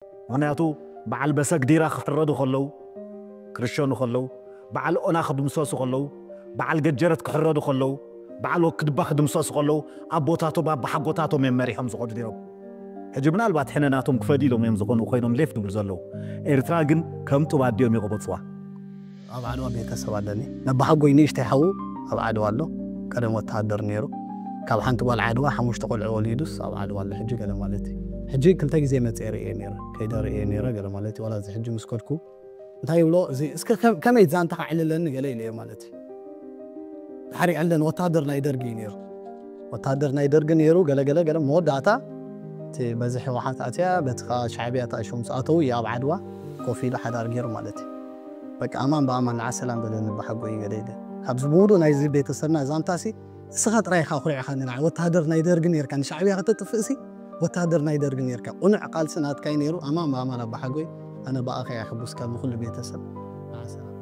ምኽንያቱ በዓል በሰግዲራ ክሕረዱ ከለዉ፣ ክርሸኑ ከለዉ፣ በዓል ኦና ክድምሰሱ ከለዉ፣ በዓል ገጀረት ክሕረዱ ከለዉ፣ በዓል ወክድባ ክድምሰሱ ከለዉ ኣቦታቶም ኣባሓጎታቶም እዮም መሪሖም ዝኾዱ ነይሮም። ሕጂ ምናልባት ሕነ ናቶም ክፈድዩ ኢሎም እዮም ዝኾኑ ኮይኖም ሌፍ ድብሉ ዘለዉ። ኤርትራ ግን ከም ጡብ ኣዲኦም ይቕበጽዋ። ኣብ ዓድዋ ቤተሰብ ኣለኒ። ነባሓጎይ ንእሽተይ ሓዉ ኣብ ዓድዋ ኣሎ። ቀደም ወተሃደር ነይሩ። ካብ ሓንቲ ጓል ዓድዋ ሓሙሽተ ቆልዑ ወሊዱስ ኣብ ዓድዋ ኣሎ ሕጂ ገለ ማለት እዩ። ሕጂ ክልተ ግዜ መፅየ ርእየ ነይረ። ከይደ ርእየ ነይረ ገለ ማለት እዩ። ዋላ እዚ ሕጂ ምስ ከድኩ እንታይ ይብሎ እዚ እስከ ከም- ከመይ ዛንታ ከዕልለኒ ገለ ኢለዮ ማለት እዩ። ድሓር ይዕልለኒ ወተሃደር ናይ ደርጊ እዩ ነይሩ። ወተሃደር ናይ ደርጊ ነይሩ ገለ ገለ ገለ መወዳእታ እቲ በዚ ህወሓት ኣትያ በቲ ከዓ ሻዕብያ ተኣሽዮም ዝኣተዉ እዩ ኣብ ዓድዋ ኮፍ ኢሉ ሓዳር ገይሩ ማለት እዩ። በቃ ኣማን ብኣማን ንዓ ሰላም በለኒ ብሓጎይ ገለ ኢለ። ካብዚ ብሙሉእ ናይዚ ቤተሰብና ዛንታሲ እስኻ ጥራይ ኢኻ ኣኹሪዕኻኒ ንዓይ። ወተሃደር ናይ ደርጊ ነይርካ ንሻዕብያ ከተጥፍእሲ ወተሃደር ናይ ደርጊ ነይርካ። ቁኑዕ ቃልሲ ናትካ እዩ ነይሩ። ኣማን ብኣማን ኣባሓጎይ ኣነ ብኣኻ እየ ሕጉስ ካብ ንኹሉ ቤተሰብ። ንዓ ሰላም።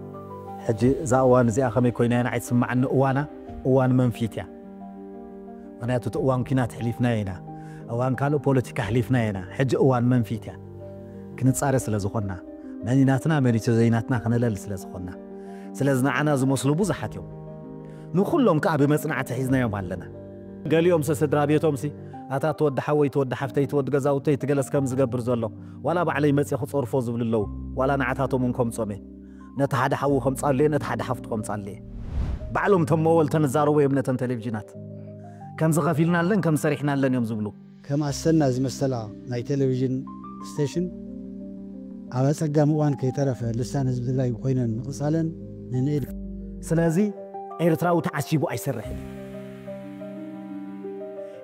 ሕጂ እዛ እዋን እዚኣ ከመይ ኮይና እያ ንዓይ ትስምዓኒ? እዋና እዋን መንፊት እያ። ምኽንያቱ እቲ እዋን ኲናት ሕሊፍናዮ ኢና። እዋን ካልእ ፖለቲካ ሕሊፍናዮ ኢና። ሕጂ እዋን መንፊት እያ። ክንጻረ ስለ ዝኾንና፣ መን ናትና መን ኢትዮ ዘይናትና ክንለል ስለ ዝኾንና፣ ስለዚ ንዓና ዝመስሉ ብዙሓት እዮም። ንኹሎም ከኣ ብመጽናዕቲ ሒዝናዮም ኣለና። ገሊኦም ሰ ስድራ ቤቶም ሲ ኣታ እቲ ወዲ ሓወይ እቲ ወዲ ሓፍተይ እቲ ወዲ ገዛውተይ እቲ ገለስ ከም ዝገብር ዘሎ ዋላ ባዕለይ መጽየ ክጸርፎ ዝብሉ ኣለዉ። ዋላ ንዓታቶም እውን ከምጾም እየ። ነቲ ሓደ ሓዉ ከምጻሉ እየ፣ ነቲ ሓደ ሓፍቱ ከምጻሉ እየ። ባዕሎም ተመወልተን ዝዛረቡ እዮም ነተን ቴሌቪዥናት። ከም ዝኸፊልናለን ከም ዝሰሪሕናለን እዮም ዝብሉ። ከም ኣሰና ዝመሰላ ናይ ቴሌቪዥን ስቴሽን ኣብ ኣጸጋሚ እዋን ከይተረፈ ልሳን ህዝቢ ትግራይ ኮይነን ምቕጻለን ንንእል። ስለዚ ኤርትራዊ ተዓሲቡ ኣይሰርሕን እዩ።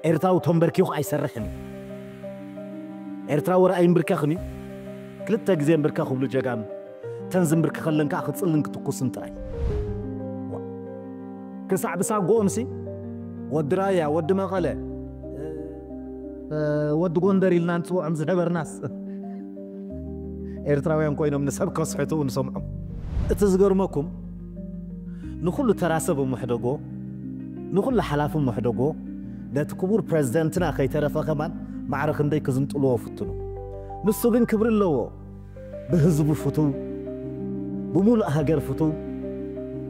ኤርትራዊ ተንበርኪኹ ኣይሰርሕን እዩ። ኤርትራዊ ርኣይ እምብርከኽን እዩ። ክልተ ግዜ እምብርከኽ ክብሉ ጀጋኑ። ተን ዝምብርከኸለን ከዓ ክጽልን ክትኩስን ጥራይ። ክሳዕ ብሳጎኦም ሲ ወዲ ራያ፣ ወዲ መቐለ፣ ወዲ ጎንደር ኢልና ንጽውዖም ዝነበርናስ ኤርትራውያን ኮይኖም ንሰብ ከስሕቱ ንሰምዖም። እቲ ዝገርመኩም ንኹሉ ተራ ሰብ እምሕደጎ፣ ንኹሉ ሓላፊ እምሕደጎ፣ ነቲ ክቡር ፕረዚደንትና ከይተረፈ ከማን ማዕረ ክንደይ ክዝንጥልዎ ፍትኑ። ንሱ ግን ክብሪ ኣለዎ። ብህዝቡ ፍቱው፣ ብምሉእ ሃገር ፍቱው።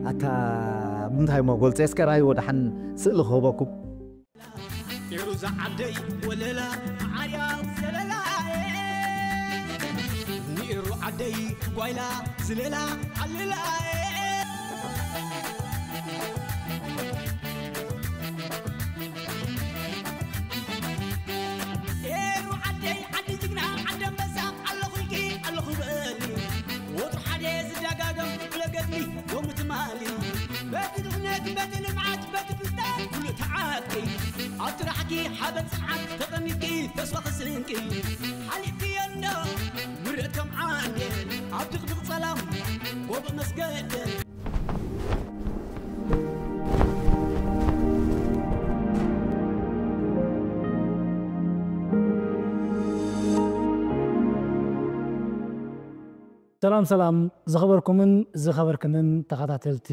ኣታ ብምንታይ እሞ ገልጸ? እስከ ራእይዎ ደሓን ስእሊ ክህበኩም። ኤሩ ዝዓደይ ወለላ መዓርያ ዘለላ፣ ንኤሩ ዓደይ ጓይላ ዝለላ ኣለላ። ኤሩ ዓደይ ዓዲ ጅግና ዓዲ ኣንበሳ ኣለኹ ኢልኪ ኣለኹ በሊ። ወትሩ ሓደ ዝደጋገም ክፍለ ገድሊ ሎሚ ትማሊ። በቲ ድኽነት በቲ ልምዓት በቲ ፍልጠት ኩሉ ተዓጥቂ። ኣብ ስራሕኪ ሓበን ጽንዓት ተቐሚጥኪ ተስፋ ክስንቂ። ሓሊፍክዮ እንዶ ምርት ከም ዓንዴል ኣብ ድቕድቕ ጸላም ጎቦ መስገደል። ሰላም ሰላም ዝኸበርኩምን ዝኸበርክንን ተኸታተልቲ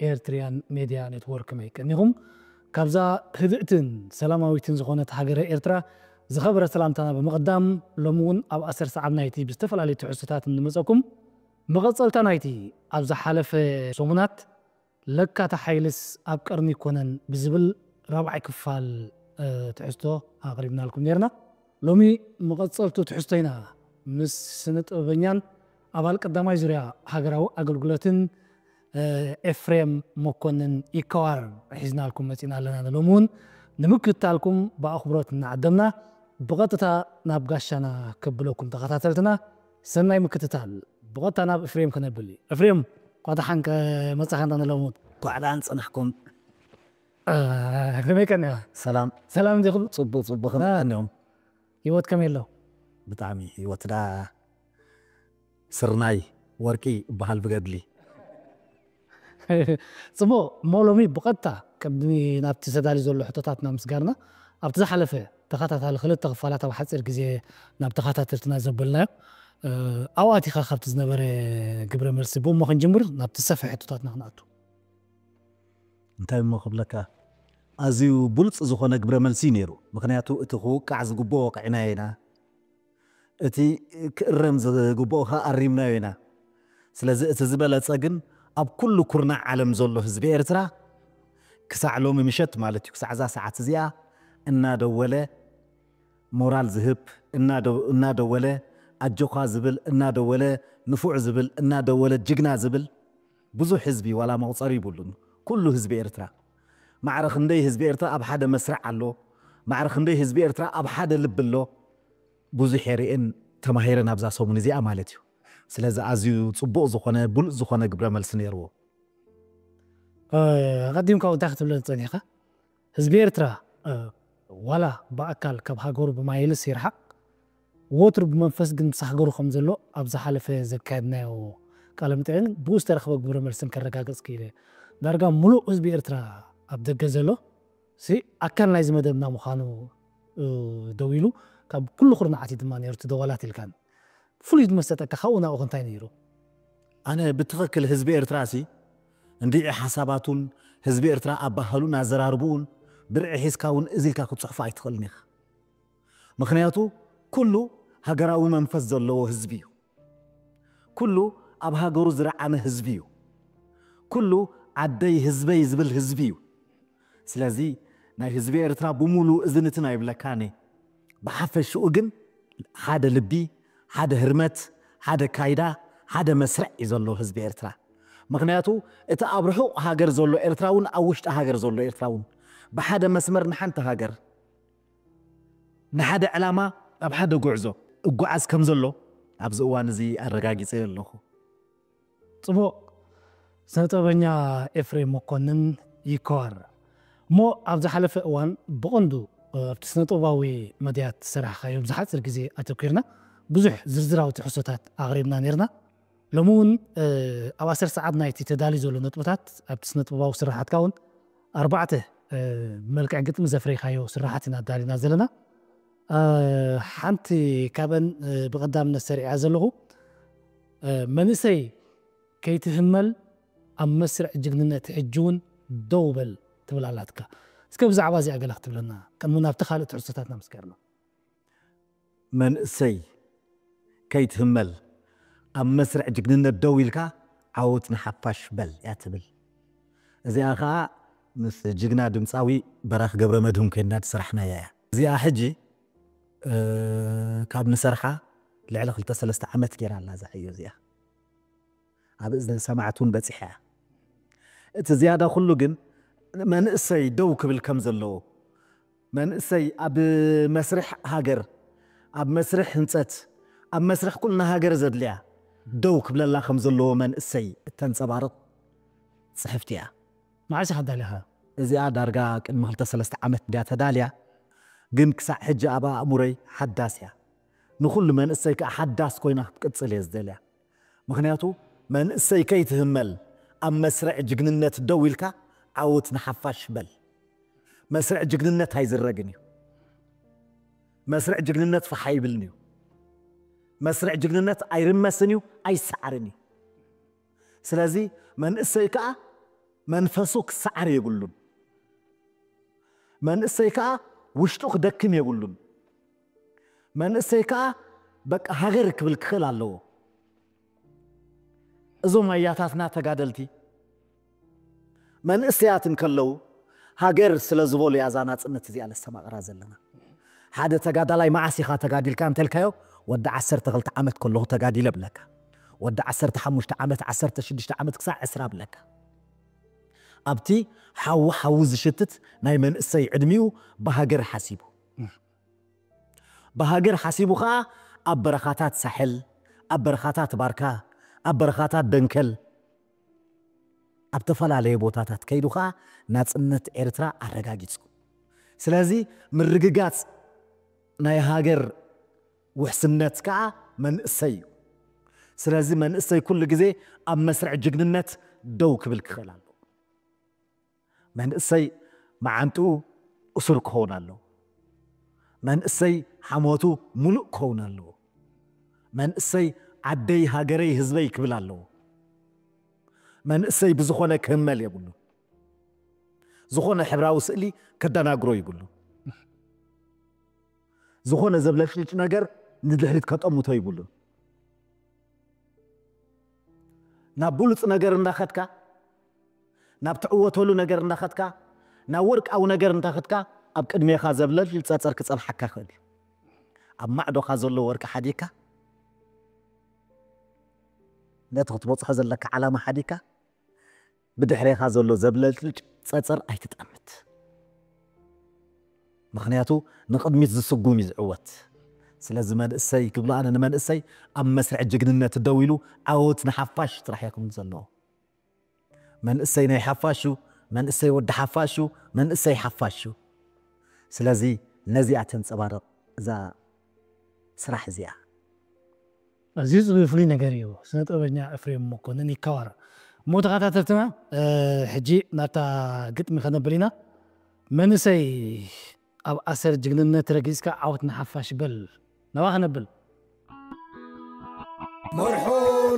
ኤርትሪያን ሜድያ ኔትወርክ፣ ከመይ ቀኒኹም? ካብዛ ህብእትን ሰላማዊትን ዝኾነት ሃገረ ኤርትራ ዝኸበረ ሰላምታና ብምቕዳም፣ ሎሚ እውን ኣብ ኣሰር ሰዓብ ናይቲ ብዝተፈላለዩ ትሕዝቶታት እንመጸኩም። መቐጸልታ ናይቲ ኣብ ዝሓለፈ ሰሙናት ለካ እታ ሓይልስ ኣብ ቀርኒ ኣይኮነን ብዝብል ራብዓይ ክፋል፣ እ፣ ትሕዝቶ ኣቕሪብናልኩም ነይርና። ሎሚ መቐጸልቱ ትሕዝቶ ኢና ምስ ስነ ጥበበኛን ኣባል ቀዳማይ ዙርያ ሃገራዊ ኣገልግሎትን፣ እ፣ ኤፍሬም መኮንን ይከዋር ሒዝናልኩም መጺና ኣለና። ሎሚ እውን ንምክትታልኩም ብኣኽብሮት እናዓደምና ብቐጥታ ናብ ጋሻና ከብለኩም ተኸታተልትና ሰናይ ምክትታል። ብቐጥታ ናብ ኤፍሬም ከነብል እዩ። ኤፍሬም፣ እንኳዕ ደሓን ከ-፣ መጻኻ እንዳ ንለሙድ። እንኳዕ ደሓን ጸናሕኩም። እ፣ ከመይ ቀኒኻ? ሰላም። ሰላም እንዲኹም? ጽቡቕ፣ ጽቡቕ። ከመይ እ፣ ቀኒኹም? ህይወት ከመይ ኣሎ? ብጣዕሚ ህይወት ዳ ስርናይ ወርቂ ይበሃል ብገድሊ። ጽቡቕ፣ እሞ ሎሚ ብቐጥታ ቅድሚ ናብቲ ተዳልዩ ዘሎ ሕቶታት ናብ ምስጋርና፣ ኣብቲ ዝሓለፈ ተኸታታሊ ክልተ ክፋላት ኣብ ሓጺር ግዜ ናብ ተኸታተልትና ዘበልናዮ፣ እ፣ ኣብኡ ኣቲኻ ካብቲ ዝነበረ ግብረ መልሲ፣ ብኡ እሞ ክንጅምር ናብቲ ዝሰፍሐ ሕቶታትና ክንኣቱ። እንታይ እሞ ክብለካ፣ ኣዝዩ ብሉጽ ዝኾነ ግብረ መልሲ እዩ ነይሩ። ምኽንያቱ እቲ ክውቃዕ ዝግብኦ ወቂዕናዮ ኢና። እቲ ክእረም ዝግብኦ ኸኣ ኣሪምናዮ ኢና። ስለዚ እቲ ዝበለጸ ግን ኣብ ኩሉ ኩርናዕ ዓለም ዘሎ ህዝቢ ኤርትራ ክሳዕ ሎሚ ምሸት ማለት እዩ፣ ክሳዕ እዛ ሰዓት እዚኣ እናደወለ ሞራል ዝህብ፣ እናደ-፣ እናደወለ ኣጆኻ ዝብል፣ እናደወለ ንፉዕ ዝብል፣ እናደወለ ጅግና ዝብል ብዙሕ ህዝቢ ዋላ መቑጸሪ ይብሉን። ኩሉ ህዝቢ ኤርትራ ማዕረ ክንደይ ህዝቢ ኤርትራ ኣብ ሓደ መስርዕ ኣሎ፣ ማዕረ ክንደይ ህዝቢ ኤርትራ ኣብ ሓደ ልቢ ኣሎ፣ ብዙሕ የርእን ተማሂረን ኣብዛ ሰሙን እዚኣ ማለት እዩ። ስለዚ ኣዝዩ ጽቡቕ ዝኾነ ብሉጽ ዝኾነ ግብረ መልሲ ነይርዎ። ኣቐዲምካ እንታይ ክትብለን ጸኒሕካ? ህዝቢ ኤርትራ ዋላ ብኣካል ካብ ሃገሩ ብማይልስ ይርሓቕ፣ ወትሩ ብመንፈስ ግን ምስ ሃገሩ ከም ዘሎ ኣብ ዝሓለፈ ዘካየድናዮ ቃለ መጠይቕን ብኡ ዝተረኽበ ግብረ መልስን ከረጋግጽ ክኢለ። ዳርጋ ሙሉእ ህዝቢ ኤርትራ ኣብ ደገ ዘሎ ሲ ኣካል ናይዚ መደብና ምዃኑ ደው ኢሉ ካብ ኩሉ ኩርናዓት እዩ ድማ ነይሩ እቲ ደዋላት ኢልካን። ፍሉይ ዝመሰጠካ ካብኡ ናብኡ እንታይ ነይሩ? ኣነ ብትኽክል ህዝቢ ኤርትራ ሲ እንዲዒ ሓሳባቱን ህዝቢ ኤርትራ ኣባህሉን ኣዘራርብኡን ብርዒ ሒዝካ እውን እዚ ኢልካ ክትፅሕፎ ኣይትኽእልን ኢኻ። ምኽንያቱ ኩሉ ሃገራዊ መንፈስ ዘለዎ ህዝቢ እዩ። ኩሉ ኣብ ሃገሩ ዝረዓመ ህዝቢ እዩ። ኩሉ ዓደይ ህዝበይ ዝብል ህዝቢ እዩ። ስለዚ ናይ ህዝቢ ኤርትራ ብሙሉ እዝንትን ኣይብለካኒ። ብሓፈሽኡ ግን ሓደ ልቢ፣ ሓደ ህርመት፣ ሓደ ካይዳ፣ ሓደ መስርዕ እዩ ዘሎ ህዝቢ ኤርትራ። ምኽንያቱ እቲ ኣብ ርሑቕ ሃገር ዘሎ ኤርትራውን ኣብ ውሽጢ ሃገር ዘሎ ኤርትራውን ብሓደ መስመር ንሓንቲ ሃገር ንሓደ ዕላማ ኣብ ሓደ ጉዕዞ እጓዓዝ ከም ዘሎ ኣብዚ እዋን እዚ ኣረጋጊጸ ኣለኹ። ጽቡቕ። ስነጥበበኛ ኤፍሬም መኮንን ይከዋር እሞ ኣብ ዝሓለፈ እዋን ብቐንዱ ኣብቲ ስነጥበባዊ መድያት ዝሰራሕካዮ ብዝሓፅር ግዜ ኣተኪርና ብዙሕ ዝርዝራዊ ትሕዝቶታት ኣቕሪብና ነርና። ሎሚ እውን ኣብ ኣስር ሰዓት ናይቲ ተዳልዩ ዘሎ ነጥብታት ኣብቲ ስነጥበባዊ ስራሓትካ እውን ኣርባዕተ መልክዕ ግጥሚ ዘፍረይካዮ ስራሓት ኢና ኣዳሊና ዘለና። ሓንቲ ካብአን ብቐዳምነት ሰሪዓ ዘለኹ መንእሰይ ከይትህመል ኣብ መስርዕ ጅግንነት ሕጂ እውን ደው በል ትብል ኣላትካ። እስከ ብዛዕባ እዚኣ ገለ ክትብለና ቅድሚ ናብቲ ካልእ ትሕዝቶታትና ምስ ከድና። መንእሰይ ከይትህመል ኣብ መስርዕ ጅግንነት ደው ኢልካ ዓወት ንሓፋሽ በል እያ ትብል። እዚኣ ኸዓ ምስ ጅግና ድምፃዊ በራኽ ገብረ መድህን ኮይንና ዝሰራሕናያ እያ። እዚኣ ሕጂ ካብ ንሰርሓ ልዕሊ ክልተ ሰለስተ ዓመት ገይራ ኣላ እዛ ሕዮ እዚኣ። ኣብ እዝኒ ሰማዕቲ እውን በፂሓ እያ። እቲ ዝያዳ ኩሉ ግን መንእሰይ ደው ክብል ከም ዘለዎ፣ መንእሰይ ኣብ መስርሕ ሃገር፣ ኣብ መስርሕ ህንፀት፣ ኣብ መስርሕ ኩልና ሃገር ዘድልያ ደው ክብለላ ከም ዘለዎ መንእሰይ እተንፀባርቕ ፅሕፍቲ እያ። መዓስ ኢኻ ኣዳሊኻ? እዚኣ ዳርጋ ቅድሚ ክልተ ሰለስተ ዓመት ድያ ተዳልያ፣ ግን ክሳዕ ሕጂ ኣብ ኣእምሮይ ሓዳስ እያ። ንኹሉ መንእሰይ ከዓ ሓዳስ ኮይና ክትቅፅል እየ ዝደልያ። ምኽንያቱ መንእሰይ ከይትህመል ኣብ መስርዕ ጅግንነት ደው ኢልካ ዓወት ንሓፋሽ በል። መስርዕ ጅግንነት ኣይዝረግን እዩ። መስርዕ ጅግንነት ፋሕ ኣይብልን እዩ። መስርዕ ጅግንነት ኣይርመስን እዩ፣ ኣይሰዓርን እዩ። ስለዚ መንእሰይ ከዓ መንፈሱ ክሰዓር የብሉን። መንእሰይ ከዓ ውሽጡ ክደክም የብሉን። መንእሰይ ከዓ በቃ ሃገር ክብል ክኽእል ኣለዎ። እዞም ኣያታትና ተጋደልቲ መንእሰያት እንከለዉ ሃገር ስለ ዝበሉ እያ እዛ ናፅነት እዚኣ ለስተማቕራ ዘለና። ሓደ ተጋዳላይ መዓስ ኢኻ ተጋዲልካ እንተልካዮ ወዲ ዓሰርተ ክልተ ዓመት ከለኹ ተጋዲለ ብለካ። ወዲ ዓሰርተ ሓሙሽተ ዓመት፣ ዓሰርተ ሽዱሽተ ዓመት ክሳዕ ዕስራ ብለካ። ኣብቲ ሓዊ ሓዊ ዝሽትት ናይ መንእሰይ ዕድሚኡ ብሃገር ሓሲቡ ብሃገር ሓሲቡ ኸዓ ኣብ በረኻታት ሳሕል፣ ኣብ በረኻታት ባርካ፣ ኣብ በረኻታት ደንከል፣ ኣብ ተፈላለየ ቦታታት ከይዱ ኸዓ ናፅነት ኤርትራ ኣረጋጊፁ። ስለዚ ምርግጋፅ ናይ ሃገር ውሕስነት ከዓ መንእሰይ እዩ። ስለዚ መንእሰይ ኩሉ ግዜ ኣብ መስርዕ ጅግንነት ደው ክብል ክኽእል ኣለዎ። መንእሰይ መዓንጥኡ እሱር ክኸውን ኣለዎ። መንእሰይ ሓሞቱ ሙሉእ ክኸውን ኣለዎ። መንእሰይ ዓደይ ሃገረይ ህዝበይ ክብል ኣለዎ። መንእሰይ ብዝኾነ ክህመል የብሉ። ዝኾነ ሕብራዊ ስእሊ ከደናግሮ ይብሉ። ዝኾነ ዘብለሽልጭ ነገር ንድሕሪት ከጠምቶ ይብሉን። ናብ ብሉጽ ነገር እንዳኸድካ፣ ናብ ትዕወተሉ ነገር እንዳኸድካ፣ ናብ ወርቃዊ ነገር እንዳኸድካ፣ ኣብ ቅድሜኻ ዘብለል ጸጸር ክጸንሓካ ይኽእል እዩ። ኣብ ማዕዶኻ ዘሎ ወርቂ ሓዲግካ፣ ነቲ ክትበጽሖ ዘለካ ዓላማ ሓዲግካ፣ ብድሕሬኻ ዘሎ ዘብለጭልጭ ጸጸር ኣይትጠምት። ምኽንያቱ ንቕድሚት ዝስጉም እዩ ዝዕወት። ስለዚ መንእሰይ ክብሎ ኣነ ንመንእሰይ ኣብ መስርዕ ጅግንነት ደው ኢሉ ዓወት ንሓፋሽ ጥራሕ እዩ ክብል ዘለዎ። መንእሰይ ናይ ሓፋሹ፣ መንእሰይ ወዲ ሓፋሹ፣ መንእሰይ ሓፋሹ። ስለዚ ነዚኣ ተንጸባርቕ እዛ ስራሕ እዚኣ። ኣዝዩ ጽቡቕ ፍሉይ ነገር እዩ። ስነ ጥበበኛ ኤፍሬም መኮንን ይከባር። እሞ ተኸታተልትና፣ እ፣ ሕጂ ናብታ ግጥሚ ከነብል ኢና። መንእሰይ ኣብ ኣሰር ጅግንነት ረጊጽካ ዓወት ንሓፋሽ በል። ናባ ከነብል። መርሖ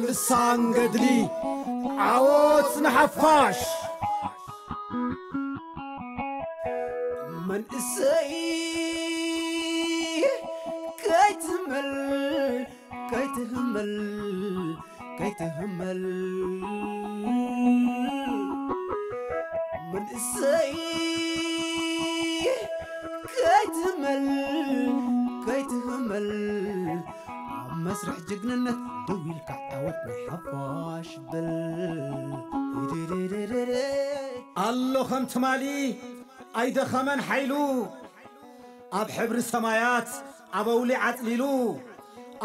ልሳን ገድሊ ዓወት ንሓፋሽ። መንእሰይ ከይትህመል፣ ከይትህመል፣ ከይትህመል። መንእሰይ ከይትህመል፣ ከይትህመል። ኣብ መስርሕ ጅግንነት ደው ኢልካ ዓወት ንሓፋሽ በል። ኣሎ ከም ትማሊ ኣይደኸመን ሓይሉ፣ ኣብ ሕብሪ ሰማያት ኣብ ኣውሊ ዓጽሊሉ፣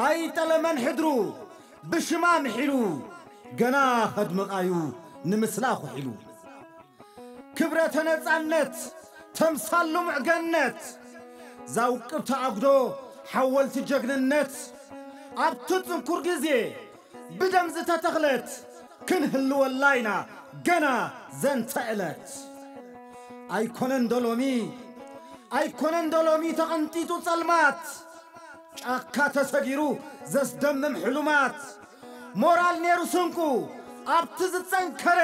ኣይጠለመን ሕድሩ ብሽማ ምሒሉ፣ ገና ከድምቓዩ ንምስላ ኹሒሉ። ክብረተ ነጻነት ተምሳል ልሙዕ ገነት፣ ዛውቅብቲ ኣጉዶ ሓወልቲ ጀግንነት፣ ኣብቲ ጽንኩር ግዜ ብደም ዝተተኽለት፣ ክንህልወላ ኢና ገና ዘንተ ዕለት። ኣይኮነን ዶ ሎሚ፣ ኣይኮነን ዶ ሎሚ ተቐንጢጡ ጸልማት፣ ጫካ ተሰጊሩ ዘስደምም ሕሉማት፣ ሞራል ነይሩ ስንቁ ኣብቲ ዝጸንከረ፣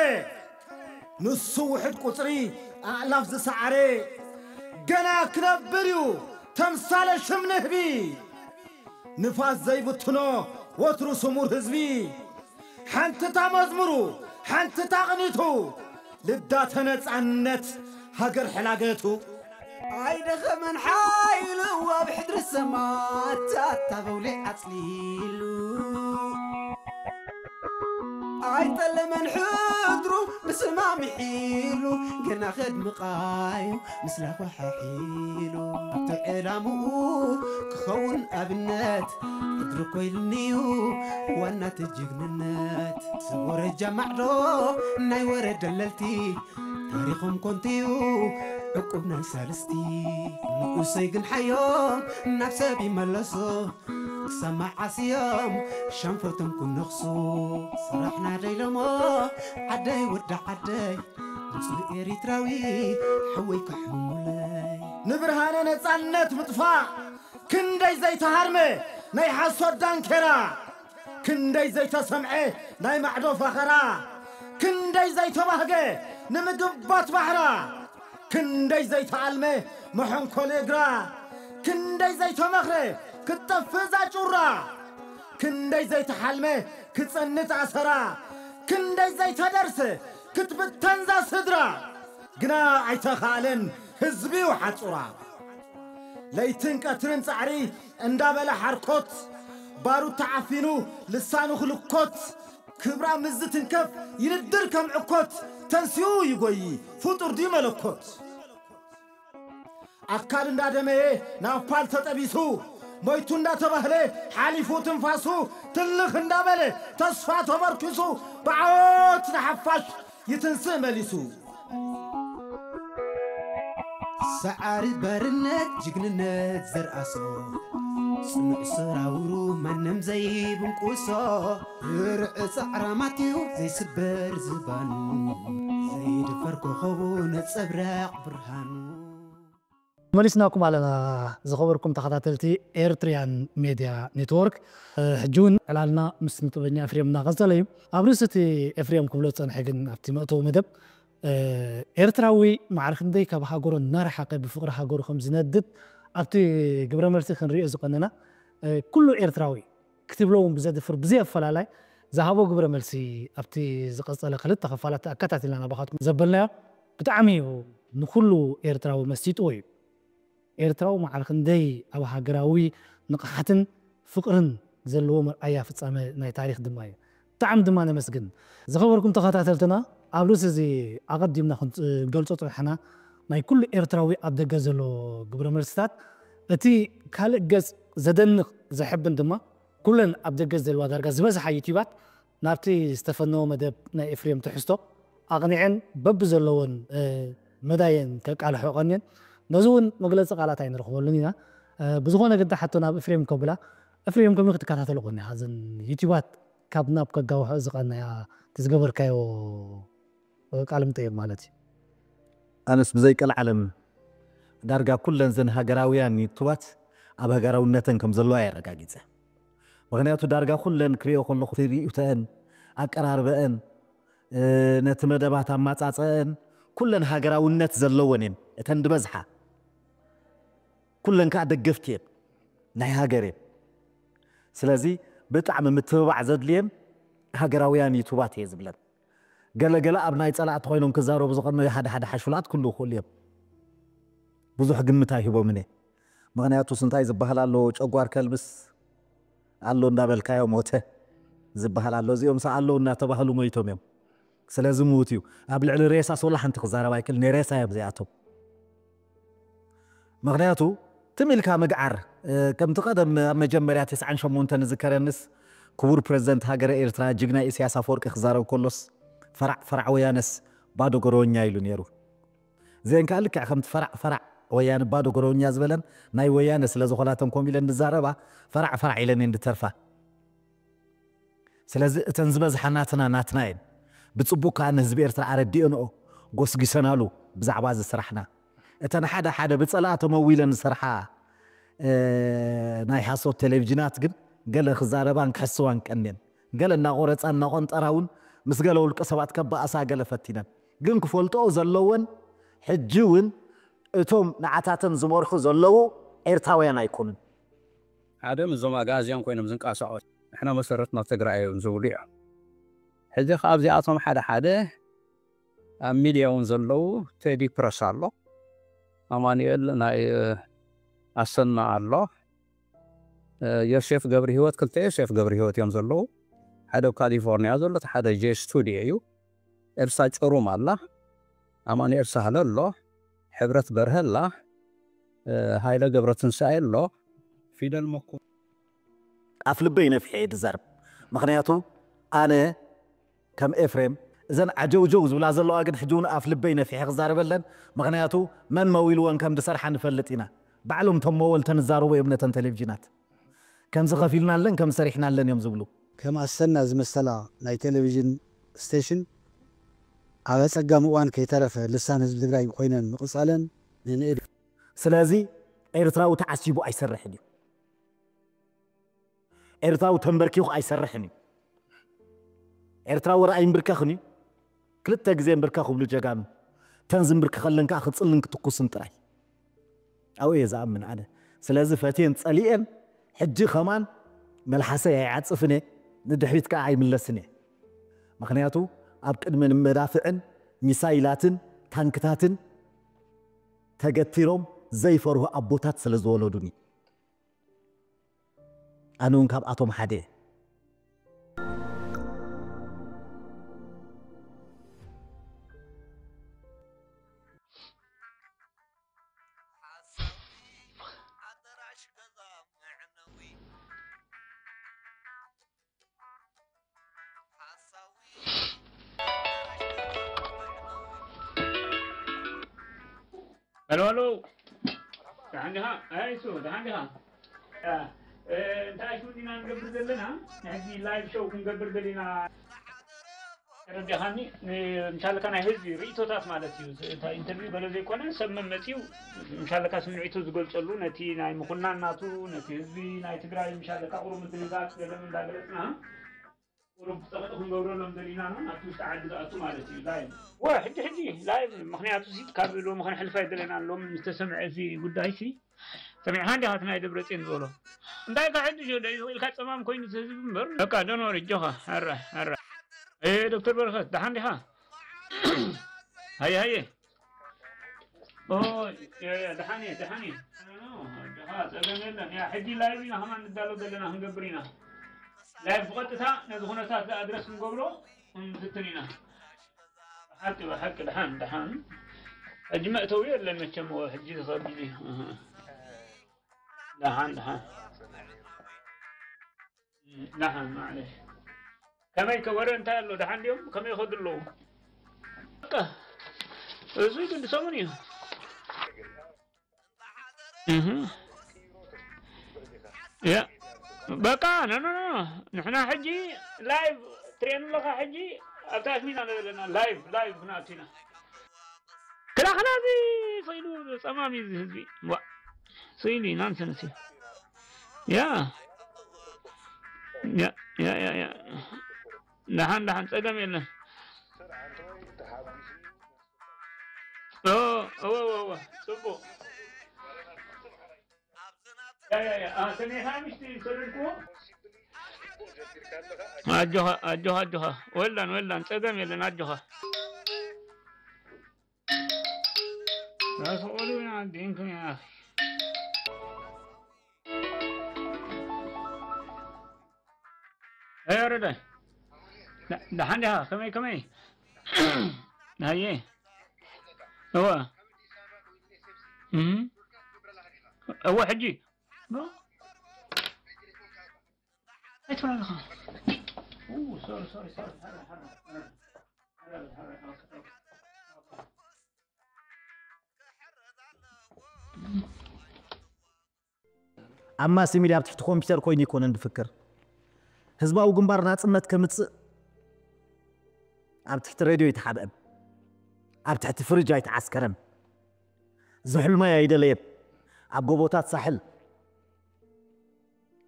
ንሱ ውሕድ ቁጽሪ ኣእላፍ ዝሰዓረ፣ ገና ክነብር እዩ ተምሳለ ሽም ንህቢ። ንፋስ ዘይብትኖ ወትሩ ስሙር ህዝቢ፣ ሓንትታ መዝሙሩ፣ ሓንትታ ቅኒቱ፣ ልዳተ ነጻነት ሃገር ሕላገቱ። ኣይደኸመን ሓይሉ ኣብ ሕድሪ ሰማእታት ኣብ ኣውሊዕ ኣጽሊሉ። ኣይጠለመን ሕድሩ ብስማ ምሒሉ፣ ገና ከድምቓዩ ምስላ ኳሓሒሉ። ኣብቲ ዕላምኡ ክኸውን ኣብነት፣ ሕድሪ ኮይሉኒዩ ዋና እቲ ጅግንነት። ሰብ ወረጃ ማዕዶ ናይ ወረ ደለልቲ፣ ታሪኾም ኮንቲዩ ዕቁብ ናይ ሳልስቲ። ንኡሰይ ግን ሓዮም ናብ ሰብ ይመለሶ፣ ክሳብ መዓስ እዮም ሻንፈቶም ክነኽሱ? ስራሕና ደይሎሞ ዓደይ ወዲ ዓደይ፣ ንጹህ ኤሪትራዊ ሓወይ ከሕሙለይ። ንብርሃነ ነጻነት ምጥፋእ ክንደይ ዘይተሃርመ ናይ ሓሶት ዳንኬራ፣ ክንደይ ዘይተሰምዐ ናይ ማዕዶ ፋኸራ፣ ክንደይ ዘይተባህገ ንምግባት ባሕራ፣ ክንደይ ዘይተኣልመ መሐንኮሊ እግራ፣ ክንደይ ዘይተመኽረ ክትጠፍእ እዛ ጩራ፣ ክንደይ ዘይተሓልመ ክጸንት ኣሰራ፣ ክንደይ ዘይተደርሰ ክትብተን እዛ ስድራ፣ ግና ኣይተኻእለን ህዝቢ እዩ ሓጹራ። ለይትን ቀትርን ጻዕሪ እንዳበለ ሓርኮት፣ ባሩድ ተዓፊኑ ልሳኑ ክልኮት፣ ክብራ ምስ ዝትንከፍ ይንድር ከም ዕኮት፣ ተንሲኡ ይጎዪ ፍጡር ድዩ መለኮት? ኣካል እንዳደመየ ናብ ፓል ተጠቢሱ፣ ሞይቱ እንዳተባህለ ሓሊፉ ትንፋሱ፣ ትልኽ እንዳበለ ተስፋ ተመርኪሱ፣ ብዓወት ንሓፋሽ ይትንስእ መሊሱ። ሰዓሪ ባርነት ጅግንነት ዘርኣሶ፣ ጽኑዕ ሰራውሩ ማንም ዘይብንቁሶ፣ ብርዕ ጻዕራማትዩ ዘይስበር ዝባኑ፣ ዘይድፈር ኮኸቡ ነጸብራቕ ብርሃኑ። መሊስናኩም ኣለና ዝኸበርኩም ተኸታተልቲ ኤርትሪያን ሜድያ ኔትወርክ። ሕጂ እውን ዕላልና ምስ ስነ ጥበበኛ ኤፍሬም እናቐጸለ እዩ። ኣብ ርእሲ እቲ ኤፍሬም ክብሎ ዝጸንሐ ግን ኣብቲ መእተዊ መደብ፣ ኤርትራዊ ማዕረ ክንደይ ካብ ሃገሩ እናረሓቐ ብፍቕሪ ሃገሩ ከም ዝነድድ ኣብቲ ግብረ መልሲ ክንሪኦ ዝቐነና ኩሉ ኤርትራዊ ክትብሎ እውን ብዘድፍር ብዘይ ኣፈላላይ ዝሃቦ ግብረ መልሲ ኣብቲ ዝቐጸለ ክልተ ክፋላት ኣከታቲልና ናባኻትኩም ዘበልናዮ ብጣዕሚ እዩ ንኹሉ ኤርትራዊ መሲጥዎ እዩ። ኤርትራዊ መዓል ክንደይ ኣብ ሃገራዊ ንቕሓትን ፍቕርን ዘለዎ መርኣያ ፍጻመ ናይ ታሪኽ ድማ እዩ። ብጣዕሚ ድማ ነመስግን። ዝኸበርኩም ተኸታተልትና፣ ኣብ ርእሲ እዚ ኣቐዲምና ክንገልጾ ጸኒሕና ናይ ኩሉ ኤርትራዊ ኣብ ደገ ዘሎ ግብረ መልስታት እቲ ካልእ ገጽ ዘደንቕ ዘሕብን ድማ ኩለን ኣብ ደገ ዘለዋ ዳርጋ ዝበዝሓ ዩቲባት ናብቲ ዝተፈነወ መደብ ናይ ኤፍሬም ትሕዝቶ ኣቕኒዐን በብዘለዎን መዳየን ከቃልሖ ቀንየን። ነዚ እውን መግለፂ ቃላት ኣይንረኽበሉን ኢና። ብዝኾነ ግን ሓቶ ናብ ኤፍሬም ከብላ፣ ኤፍሬም ከመይ ክትከታተሎ ቀኒኻ እዘን ዩቲባት ካብ ናብ ከጋውሖ ዝቐነያ ዝገበርካዮ ቃለ መጠይቕ ማለት እዩ? ኣነስ ብዘይ ቀልዓለም ዳርጋ ኩለን ዘን ሃገራውያን ዩቱባት ኣብ ሃገራውነተን ከም ዘለዋ የረጋጊፀ። ምክንያቱ ዳርጋ ኩለን ክሪኦ ከለኹ ሪኡተአን ኣቀራርበአን ነቲ መደባት ኣማፃፀአን ኩለን ሃገራውነት ዘለወን እየን እተን ዝበዝሓ። ኩለን ከዓ ደገፍቲ እየን ናይ ሃገር እየን። ስለዚ ብጣዕሚ ምትብባዕ ዘድልየን ሃገራውያን ዩቱባት እየ ዝብለን። ገለገለ ኣብ ናይ ፀላእቲ ኮይኖም ክዛረቡ ዝቐነዩ ሓደ ሓደ ሓሹላት ክህልዉ ይኽእሉ እዮም። ብዙሕ ግምት ኣይህቦምን እየ። ምኽንያቱስ እንታይ ዝበሃል ኣሎ፣ ጨጓር ከልብስ ኣሎ እንዳበልካዮ ሞተ ዝበሃል ኣሎ። እዚኦም ሰ ኣለዉ እናተባህሉ ሞይቶም እዮም። ስለዚ ምዉት እዩ። ኣብ ልዕሊ ሬሳስ ወላ ሓንቲ ክዛረብ ኣይክእልን እየ። ሬሳ እዮም እዚኣቶም። ምኽንያቱ ትም ኢልካ ምግዓር ከምቲ ቀደም ኣብ መጀመርያ ተስዓን ሸሞንተን ዝከረንስ ክቡር ፕረዚደንት ሃገረ ኤርትራ ጅግና ኢሳያስ ኣፈወርቂ ክዛረብ ከሎስ ፈራዕ ፈራዕ ወያነስ ባዶ ጎረወኛ ኢሉ ነይሩ። ዜን ከዓ ልክዕ ከምቲ ፈራዕ ፈራዕ ወያነ ባዶ ጎረወኛ ዝበለን ናይ ወያነ ስለ ዝኾናተን ከምኡ ኢለን ዝዛረባ ፈራዕ ፈራዕ ኢለን እየን ዝተርፋ። ስለዚ እተን ዝበዝሓ ናትና ናትና እየን። ብፅቡቅ ከዓ ንህዝቢ ኤርትራ ኣረዲኦንኦ ጎስጊሰናሉ ብዛዕባ እዚ ስራሕና። እተን ሓደ ሓደ ብፀላእቶም ኣዊለን ዝሰርሓ ናይ ሓሶት ቴሌቪዥናት ግን ገለ ክዛረባን ክሕስዋን ቀንየን። ገለ እናቆረፃ እናቆንጠራ እውን ምስ ገለ ውልቀ ሰባት ከባኣሳ ገለ ፈቲነን። ግን ክፈልጥኦ ዘለወን ሕጂ እውን እቶም ንዓታተን ዝመርሑ ዘለዉ ኤርትራውያን ኣይኮኑን። ሓደ ምስዞም ኣግኣዝያን ኮይኖም ዝንቀሳቐሱ ንሕና መሰረትና ትግራይ እዮም ዝብሉ እዮም። ሕዚ ካብ እዚኣቶም ሓደ ሓደ ኣብ ሚድያ እውን ዘለዉ ቴዲ ፕረስ ኣሎ፣ ኣማኑኤል ናይ ኣሰና ኣሎ፣ ዮሴፍ ገብረ ህይወት፣ ክልተ ዮሴፍ ገብረ ህይወት እዮም ዘለዉ። ሓደ ኣብ ካሊፎርኒያ ዘሎ፣ እቲ ሓደ ጄ ስቱዲዮ እዩ። ኤልሳ ጭሩም ኣላ፣ ኣማኑኤል ሳህለ ኣሎ፣ ሕብረት በርሀ ኣላ፣ ሃይለ ገብረትንሳኤ ኣሎ፣ ፊደል መኮ ኣፍ ልበይ ነፊሐ እየ ዝዛረብ። ምኽንያቱ ኣነ ከም ኤፍሬም እዘን ዓጀውጀው ዝብላ ዘለዋ ግን ሕጂ እውን ኣፍ ልበይ ነፊሐ ክዛረበለን። ምኽንያቱ መን መዊልወን ከም ዝሰርሓ ንፈልጥ ኢና። ባዕሎም እቶም መወልተን ዝዛረቡ እዮም ነተን ቴሌቪዥናት። ከምዚ ከፊልናለን ከም ሰሪሕናለን እዮም ዝብሉ። ከም ኣሰና ዝመሰላ ናይ ቴሌቪዥን ስቴሽን ኣብ ኣፀጋሚ እዋን ከይተረፈ ልሳን ህዝቢ ትግራይ ኮይነን ምቕፃለን ንንእድ። ስለዚ ኤርትራዊ ተዓሲቡ ኣይሰርሕን እዩ። ኤርትራዊ ተንበርኪኹ ኣይሰርሕን እዩ። ኤርትራዊ ራእይ ምብርከኽን እዩ። ክልተ ግዜ ምብርከኽ ክብሉ ጀጋኑ። ተን ዝምብርከኸለን ከዓ ክፅልን ክትኩስን ጥራይ። ኣብኡ እየ ዝኣምን ኣነ። ስለዚ ፈትየን ፀሊኤን ሕጂ ከማን መልሓሰይ ኣይዓፅፍን እየ፣ ንድሕሪት ከዓ ኣይምለስን እየ። ምኽንያቱ ኣብ ቅድሚ ንመዳፍዕን ሚሳይላትን ታንክታትን ተገቲሮም ዘይፈርሁ ኣቦታት ስለ ዝወለዱኒ። ኣነ እውን ካብኣቶም ሓደ እየ። ሄሎ ሄሎ፣ ደሓን ዲኻ? ኣይ እሱ ደሓን ዲኻ? እንታይ ሽው ዲና ንገብር ዘለና? ናይ ሕጂ ላይቭ ሾው ክንገብር ደሊና። ተረዲኻኒ? ምሻለካ ናይ ህዝቢ ርእይቶታት ማለት እዩ። ኢንተርቪው ገለ ዘይኮነ ሰብ መመፅኡ ምሻለካ ስምዒቱ ዝገልፀሉ ነቲ ናይ ምኹናን ናቱ ነቲ ህዝቢ ናይ ትግራይ ምሻለካ ቁሩብ ምድንጋፅ ገለ እንዳገለፅና ቁሩብ ፀቕጢ ክንገብረሎም ደሊና ኢና ናብቲ ውሽጢ ዓዲ ዝኣቱ ማለት እዩ። ላይቭ ወ ሕጂ ሕጂ ላይቭ ምክንያቱ ሲ ካብ ሎሚ ከነሕልፋ ይደለና ሎሚ ዝተሰምዐ እዚ ጉዳይ ሲ ሰሚዕካ እንዲኻ እቲ ናይ ደብረፅዮን ዝበሎ? እንታይ ከሕድሽ ወደ ኢልካ ፀማም ኮይኑ እቲ ህዝቢ እምበር። በቃ ደኖር እጆኻ። ኣረ ኣረ። እ ዶክተር በረኸት ደሓን ዲኻ? ሃየ ሃየ። ኦ፣ ያ፣ ያ፣ ደሓን እየ፣ ደሓን እየ። ኖ፣ ኖ፣ ደሓ፣ ጸገም የለን። ያ፣ ሕጂ ላይቭ ኢና ከማን ንዳሎ ዘለና፣ ክንገብር ኢና። ላይቭ ብቐጥታ ነዚ ኩነታት ኣድረስ ክንገብሮ ክንፍትን ኢና። ብሓቂ፣ ብሓቂ፣ ደሓን፣ ደሓን። ሕጂ መእተዊ የለን መቸም፣ ሕጂ ዝኸብድ እዩ። እህ። ደሓን፣ ደሓን። ደሓን፣ ማዕለሽ። ከመይ ከ ወረ እንታይ ኣሎ? ደሓን ድዮም? ከመይ ይኸዱ ኣለዉ? በቃ፣ እዚ ግን ሰሙን እዩ። እህ። ያ፣ በቃ፣ ኖ፣ ኖ፣ ኖ። ንሕና ሕጂ ላይቭ ትርእየኒ ኣለኻ፣ ሕጂ ኣብታ ኣስሚና ዘለና ላይቭ፣ ላይቭ ክንኣቱ ኢና። ክላኽላ እዚ ስኢሉ ጸማም እዩ እዚ ህዝቢ። ዋ፣ ስኢሉ እዩ፣ ናንሰንስ እዩ። ያ። ያ፣ ያ፣ ያ፣ ያ። ደሓን፣ ደሓን፣ ጸገም የለን። ኦ፣ እወ፣ እወ፣ እወ፣ ጽቡቕ። ያ፣ ያ፣ ያ። አ፣ ሰሜኻ ምሽቲ ሰደድኩዎ? ኣጆኻ፣ ኣጆኻ፣ ኣጆኻ። ወላን፣ ወላን፣ ጸገም የለን፣ ኣጆኻ። ራሱ ቆልዑ ኢና፣ ዲንኩም ኢና። ኣይ፣ ወረደ። ዳ-፣ ደሓን ዲኻ? ከመይ፣ ከመይ? ሃየ። እወ። እም። እወ፣ ሕጂ። ኖ። ኣይትበል ኣለኻ። ኡ፣ ሶሪ፣ ሶሪ፣ ሶሪ። ሓራ፣ ሓራ፣ ሓራ። ሓራ፣ ሓራ፣ ኦኬ፣ ኦኬ፣ ኦኬ። ኣብ ማስ ሚድያ ኣብ ትሕቲ ኮምፒውተር ኮይኑ ኣይኮነን ዝፍክር። ህዝባዊ ግንባር ናጽነት ከምጽእ ኣብ ትሕቲ ሬድዮ ኣይተሓብአን፣ ኣብ ትሕቲ ፍሪጅ ኣይተዓስከረን። ዝሕልማይ ኣይደለየን። ኣብ ጎቦታት ሳሕል፣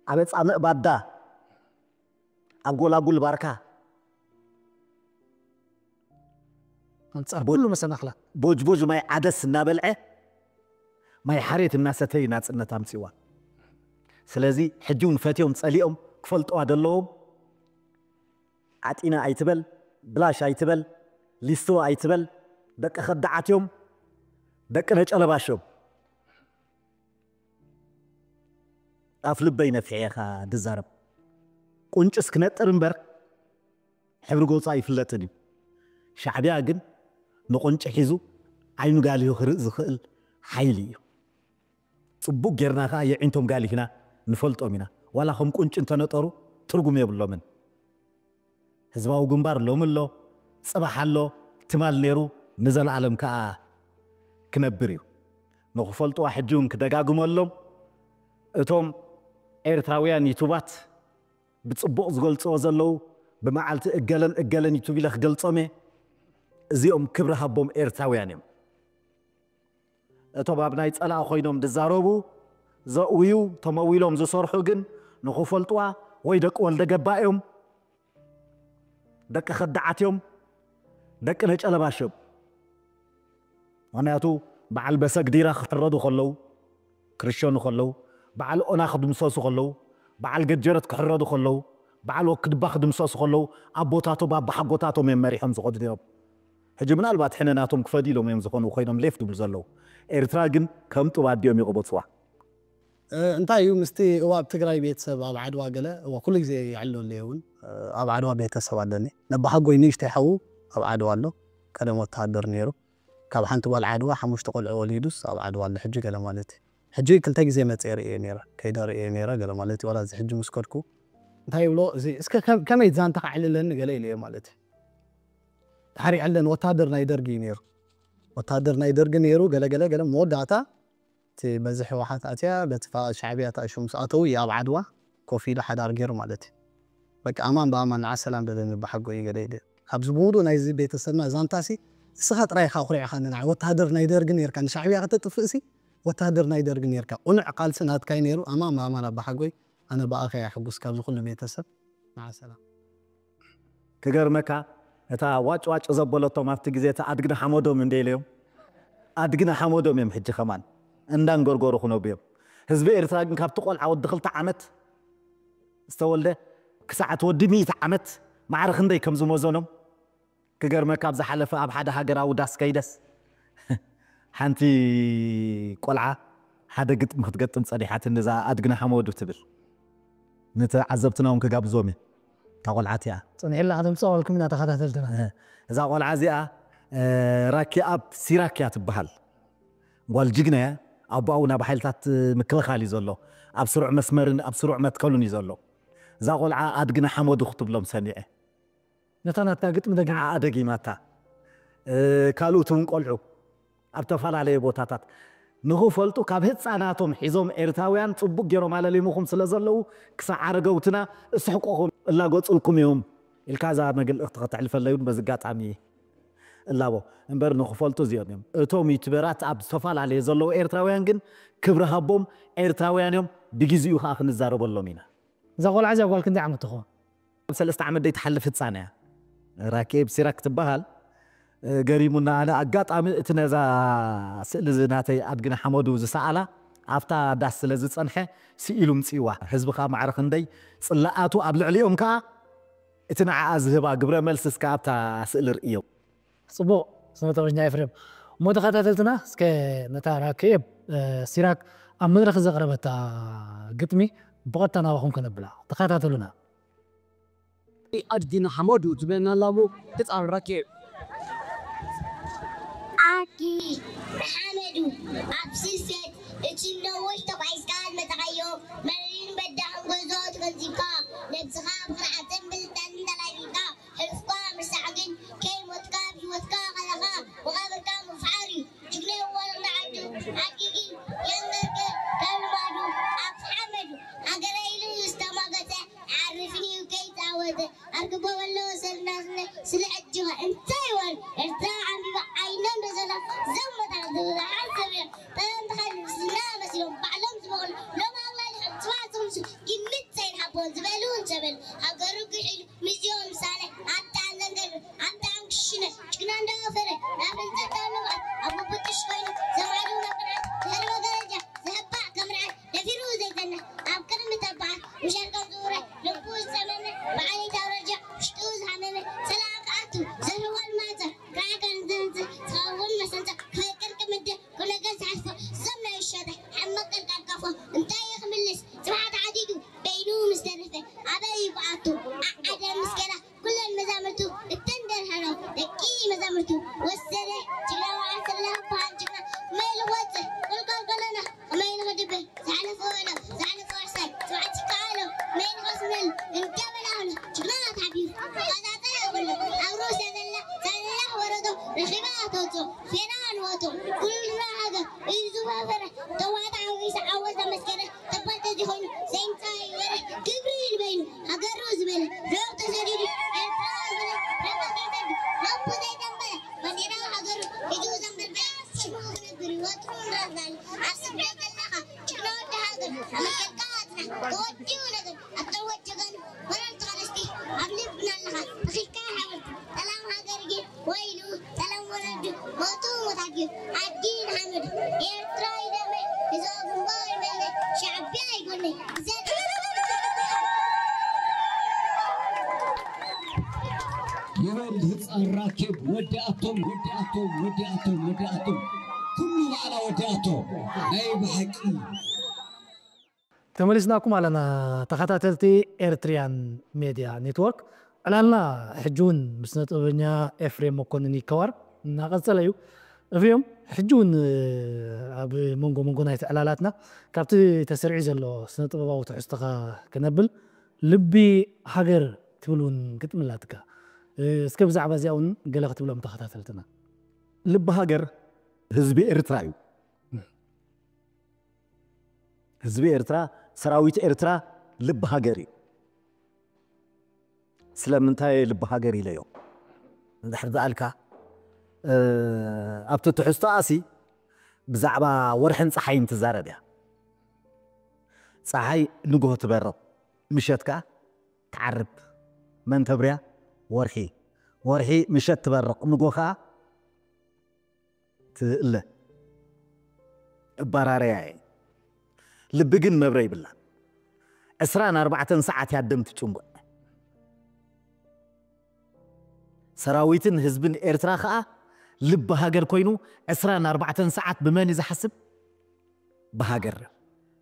ኣብ ኣጻምእ ባዳ፣ ኣብ ጎላጉል ባርካ፣ ኣንጻር ኩሉ መሰናኽላት። ቦጅቦጅ ማይ ዓደስ እናበልዐ፣ ማይ ሓሬት እናሰተዩ ናጽነት ኣምጺዋ። ስለዚ ሕጂ እውን ፈትዮም ጸሊኦም ክፈልጥዋ ዘለዎም፣ ዓጢነ ኣይትበል፣ ብላሽ ኣይትበል፣ ሊስትሮ ኣይትበል፣ ደቂ ከዳዓት እዮም፣ ደቂ ነጨለባሽ እዮም። ኣፍ ልበይ ነፊሐ ኢኻ ዝዛረብ። ቁንጭስ ክነጥር እምበር ሕብሪ ገጹ ኣይፍለጥን እዩ። ሻዕብያ ግን ንቁንጪ ሒዙ ዓይኑ ጋሊሁ ክርኢ ዝኽእል ሓይሊ እዩ። ጽቡቕ ጌርና ከኣ የዒንቶም ጋሊህና ንፈልጦም ኢና። ዋላ ከም ቁንጪ እንተነጠሩ ትርጉም የብሎምን። ህዝባዊ ግንባር ሎሚ ኣሎ፣ ጽባሕ ኣሎ፣ ትማል ነይሩ፣ ንዘለኣለም ከኣ ክነብር እዩ። ንኽፈልጥዋ ሕጂ እውን ክደጋግመሎም፣ እቶም ኤርትራውያን ዩቱባት ብጽቡቕ ዝገልጽዎ ዘለዉ፣ ብመዓልቲ እገለን እገለን ዩቱብ ኢለ ክገልጾም እየ። እዚኦም ክብሪ ሃቦም ኤርትራውያን እዮም። እቶም ኣብ ናይ ጸላኢ ኮይኖም ዝዛረቡ፣ ዘእውዩ፣ ተመዊሎም ዝሰርሑ ግን ንኽፈልጥዋ ወይ ደቂ ወልደ ገባ እዮም፣ ደቂ ከዳዓት እዮም፣ ደቂ ነጨለባሽ እዮም። ምኽንያቱ በዓል በሰግዲራ ክሕረዱ ከለዉ፣ ክርሸኑ ከለዉ፣ በዓል ኦና ክድምሰሱ ከለዉ፣ በዓል ገጀረት ክሕረዱ ከለዉ፣ በዓል ወክድባ ክድምሰሱ ከለዉ፣ ኣቦታቶም ኣባሓጎታቶም እዮም መሪሖም ዝኸዱ ነይሮም። ሕጂ ምናልባት ሕነ ናቶም ክፈድዩ ኢሎም እዮም ዝኾኑ ኮይኖም ሌፍ ድብሉ ዘለዉ። ኤርትራ ግን ከም ጡብ ኣዲኦም ይቕበጽዋ። እ፣ እንታይ እዩ ምስቲ እዋ ኣብ ትግራይ ቤተሰብ ኣብ ዓድዋ ገለ፣ እዋ ኩሉ ግዜ ይዕለሉ እየ እውን። እ፣ ኣብ ዓድዋ ቤተሰብ ኣለኒ። ነባሓጎይ ንእሽተይ ሓዉ ኣብ ዓድዋ ኣሎ። ቀደም ወተሃደር ነይሩ። ካብ ሓንቲ ጓል ዓድዋ ሓሙሽተ ቆልዑ ወሊዱስ ኣብ ዓድዋ ኣሎ ሕጂ ገለ ማለት እዩ። ሕጂ ክልተ ግዜ መጽየ ርእየ ነይረ። ከይደ ርእየ ነይረ ገለ ማለት እዩ። ዋላ እዚ ሕጂ ምስ ከድኩ እንታይ ይብሎ እዚ፣ እስከ ከም-፣ ከመይ ዛንታ ከዕልለኒ ገለ ኢለዮ ማለት እዩ። ድሓር ይዕለን ወታደር ናይ ደርጊ እዩ ነይሩ። ወታደር ናይ ደርጊ ነይሩ፣ ገለ ገለ ገለ መወዳእታ እቲ በዚ ህወሓት ኣትያ፣ በቲ ፋ-፣ ሻዕብያ ተኣሽሙ ምስ ኣተዉ እዩ ኣብ ዓድዋ ኮፍ ኢሉ ሓዳር ገይሩ ማለት እዩ። በቃ ኣማን ብኣማን ንዓ ሰላም በለኒ ብሓጎይ ገለ ኢለ። ካብዚ ብምሉእ ናይዚ ቤተሰብና ዛንታሲ እስኻ ጥራይ ኢኻ ኣኹሪዕኻኒ ንዓይ። ወታሃደር ናይ ደርጊ ኔርካ፣ ንሻዕብያ ከተጥፍእሲ ወታሃደር ናይ ደርጊ ኔርካ። ቁኑዕ ቃልሲ ናትካ እዩ ነይሩ። ኣማን ብኣማን ኣባሓጎይ፣ ኣነ ብኣኻ እየ ሕጉስ ካብዚ ኩሉ ቤተሰብ። ንዓ ሰላም። ክገርመካ፣ እታ ዋጭ ዋጭ ዘበለቶም ኣብቲ ግዜ እቲ ኣድግና ሓመዶም እንደ ኢለዮም፣ ኣድግና ሓመዶም እዮም ሕጂ ከማን እንዳንጎርጎሩ ክነብሩ እዮም። ህዝቢ ኤርትራ ግን ካብቲ ቆልዓ ወዲ ክልተ ዓመት ዝተወልደ ክሳዕ እቲ ወዲ ሚእቲ ዓመት ማዕረ ክንደይ ከም ዝመዘኖም ክገርመካ፣ ኣብ ዝሓለፈ ኣብ ሓደ ሃገራዊ ዳስ ከይደስ ሓንቲ ቆልዓ ሓደ ግጥሚ ክትገጥም ጸኒሓትኒ፣ እዛ ኣድግና ሓመዱ ትብል። ንተዓዘብትና እውን ክጋብዞም እየ። እታ ቆልዓ እቲኣ ጸኒሕላ ከተምጽኦ ወልኩም ኢና ተኸታተልትና። እዛ ቆልዓ እዚኣ ራኪኣብ ሲራክ እያ ትበሃል። ጓል ጅግና እያ። ኣቦኣ እውን ኣብ ሓይልታት ምክልኻል እዩ ዘሎ። ኣብ ስሩዕ መስመርን ኣብ ስሩዕ መትከሉን እዩ ዘሎ። እዛ ቆልዓ ኣድግና ሓመዱ ክትብሎም ሰሚዐ። ነታ ናትካ ግጥሚ ደጊማ። ንዓኣ ደጊማታ። ካልኦት እውን ቆልዑ ኣብ ተፈላለየ ቦታታት ንኽፈልጡ ካብ ህፃናቶም ሒዞም ኤርትራውያን ፅቡቅ ገይሮም ኣለሊሙኹም ስለ ዘለዉ ክሳዕ ኣረገውትና እስሕቆኹም እላጎፅልኩም እዮም ኢልካ እዛ መግልእኽቲ ከተሕልፈለይ እውን በዚ ኣጋጣሚ እላቦ። እምበር ንኽፈልጡ እዚኦም እዮም። እቶም ዩቱበራት ኣብ ዝተፈላለየ ዘለዉ ኤርትራውያን ግን ክብሪ ሃቦም፣ ኤርትራውያን እዮም፣ ብግዜኡ ከዓ ክንዛረበሎም ኢና። እዛ ቆልዓ እዚኣ ጓል ክንደይ ዓመት ትኸውን? ኣብ ሰለስተ ዓመት ደይ ትሓልፍ ህፃን እያ። ራኬብ ሲራክ ትበሃል። ገሪሙና ኣነ ኣጋጣሚ እቲ ነዛ ስእሊ እዚ ናተይ ኣድግና ሓመዱ ዝሰኣላ ኣብታ ዳስ ስለ ዝፀንሐ ስኢሉ ምፅእዋ። ህዝቢ ከዓ ማዕረ ክንደይ ፅላኣቱ ኣብ ልዕሊኦም ከዓ እቲ ንዓኣ ዝህባ ግብረ መልሲ እስከ ኣብታ ስእሊ ርእዮ። ጽቡቕ ስነ ጥበበኛ ኤፍሬም። እሞ ተኸታተልትና እስከ ነታ ራኬብ ሲራክ ኣብ መድረኽ ዘቕረበታ ግጥሚ ብቐጥታ ናባኹም ከነብላ። ተኸታተሉና። ኣድጊና ሓመዱ ዝበልና ኣላቡ ህፃን ራኬብ። ኣድጊ ንሓመዱ ኣብ ስፌት እቲ ነዊሕ ተጓዒዝካ ዝመጻኻዮ መሪርን በዳህን ጉዕዞ ተገንዚብካ ነብስኻ ብኹርዓትን ብልጠትን ተላጊብካ ሕልፍካ ምርሳዕ ግን ከይሞትካ ብህይወትካ ከለኻ መቓብርካ ምፍሓር እዩ። ጅግና ይዋረድ ንዓዱ ኣድጊ ግን የንበርክ ከም ልማዱ ኣብ ሓመዱ ሃገረ ኢሉ ዝተማገተ ዓርፍን እዩ ከይተዓወተ ኣርግቦ በሎ ሰልናስነ ስለ ሕጅኻ እንታይ ይወል ኤርትራ ዓንቢባ ዓይኖም ደዘላ ዘሞታ ዝብላ ሓንሰብ እዮም ጠንትኻል ምስና መሲሎም ባዕሎም ዝበቕሉ ሎም ኣቕላሊ ሕጽባ ዝኽምሱ ግምት ዘይንሓቦን ዝበሉ እንሰበል ሃገሩ ግሒሉ ምስዚኦም ምሳለ ኣብታ ኣለንገር ኣብታ ኣንክሽነ ጅግና እንዳወፈረ ናብ ህንጸት ኣለባት ኣብ ብጥሽ ኮይኑ ዘማዕዱ መቅናት ዘህርበ ደረጃ ዘህባዕ ከምርዓት ደፊሩ ዘይጸንሕ ኣብ ቅድሚ ተባዓት ምሸርቀም ዝውረ ልቡ ዝጸመመ ብዓሌት ኣውረጃ ውሽጡ ዝሃመመ ሰላም ክኣቱ ዘህወል ማተ ክራከን ዘንጽ ዝኸውን መሰንጸ ክፈቅር ክምድር ኩነገር ዝሓልፎ ዘም ናይ ሸጠ ሓመቅ ቀልቃልቀፎ እንታይ ይኽምልስ ጽባሕ ተዓዲዱ በይኑ ምስ ደረፈ ኣበይ ይብኣቱ ኣዓደ ምስ ገላ ኩለን መዛምርቱ እተን ደርሃኖ ደቂ መዛምርቱ ወሰደ ጅግና በዓል ሰላ በዓል ጅግና መይል ወፅእ ቁልቋል ከለና ከመይ ንኽድብል ዝሓለፈ ውዕሎ ዝሓለፈ ዋሕሳይ ስብዓት ይከኣሎ መይል ኸስመል እንገበላውሎ ጅግና ተሓቢሩ ተቐጻጸረ ኩሎ ኣብ ሩስያ ዘላ ሳላ ወረዶ ረኺባ ተውፅኦ ፌራ ንወቶ ኩልና ሃገር እዩ ዝፈፈረ ተዋጣ ዓዊሳ ዓወት ኣመስገነ ተባል ተዚኾይኑ ዘይምፃእ ይወረ ግብሪ ንበይኑ ሃገሩ ዝበለ ዶብ ተሰዲዱ ኤርትራ ዝበለ ረበ ዘይተዱ ሎቡ ዘይተንበለ ባንዴራ ሃገሩ ሒዙ ዘንበልበለ ሽሙ ክነግር ወትሩ ንራዛሉ ኣብ ስደት ዘለኻ ጅግና ወዲ ሃገር ኣመስገልካ ኣጽናሕ ተወዲኡ ነገር ኣተወጀጋኑ ወለልቲ ኸለስቲ ኣብ ልብና ኣለኻ ተኺልካ ሓወልቲ ጠላም ሃገር ግን ወይሉ ጠላም ወለዱ ሞቱ ሞታጊ ዓዲ ንሓመድ ኤርትራ ይደመ ህዝቢ ግንባር ይመለ ሻዕቢያ ይጎነ ይበል ህፃን ራኬብ ወዲ ኣቶም ወዲ ኣቶም ወዲ ኣቶም ወዲ ኣቶም ኩሉ ባዕላ ወዲ ኣቶም ናይ ብሓቂ ተመሊስናኩም ኣለና ተኸታተልቲ ኤርትሪያን ሜድያ ኔትወርክ። ዕላልና ሕጂ እውን ምስ ስነ ጥበበኛ ኤፍሬም መኮንን ይከዋር እናቐጸለ እዩ። ኤፍሬም ሕጂ እውን ኣብ መንጎ መንጎ ናይቲ ዕላላትና ካብቲ ተሰሪዑ ዘሎ ስነ ጥበባዊ ትሕዝቶኻ ክነብል ልቢ ሃገር ትብል እውን ግጥሚ ኣላትካ። እስከ ብዛዕባ እዚኣ እውን ገለ ክትብሎም ተኸታተልትና። ልቢ ሃገር ህዝቢ ኤርትራ እዩ። ህዝቢ ኤርትራ ሰራዊት ኤርትራ ልቢ ሃገር እዩ። ስለምንታይ ልቢ ሃገር ኢለዮ እንድሕር ዝኣልካ ኣብቲ ትሕዝቶኣሲ ብዛዕባ ወርሕን ፀሓይን ትዛረብ እያ። ፀሓይ ንግሆ ትበርቕ ምሸት ከዓ ትዓርብ። መን ተብርያ? ወርሒ። ወርሒ ምሸት ትበርቕ ንግሆ ከዓ ትእለ። እባራረያ እየ። ልቢ ግን መብረ ይብላን። ዕስራን ኣርባዕተን ሰዓት ያደም ትጭንጉዕ። ሰራዊትን ህዝብን ኤርትራ ኸኣ ልቢ ሃገር ኮይኑ ዕስራን ኣርባዕተን ሰዓት ብመን እዩ ዝሓስብ? ብሃገር።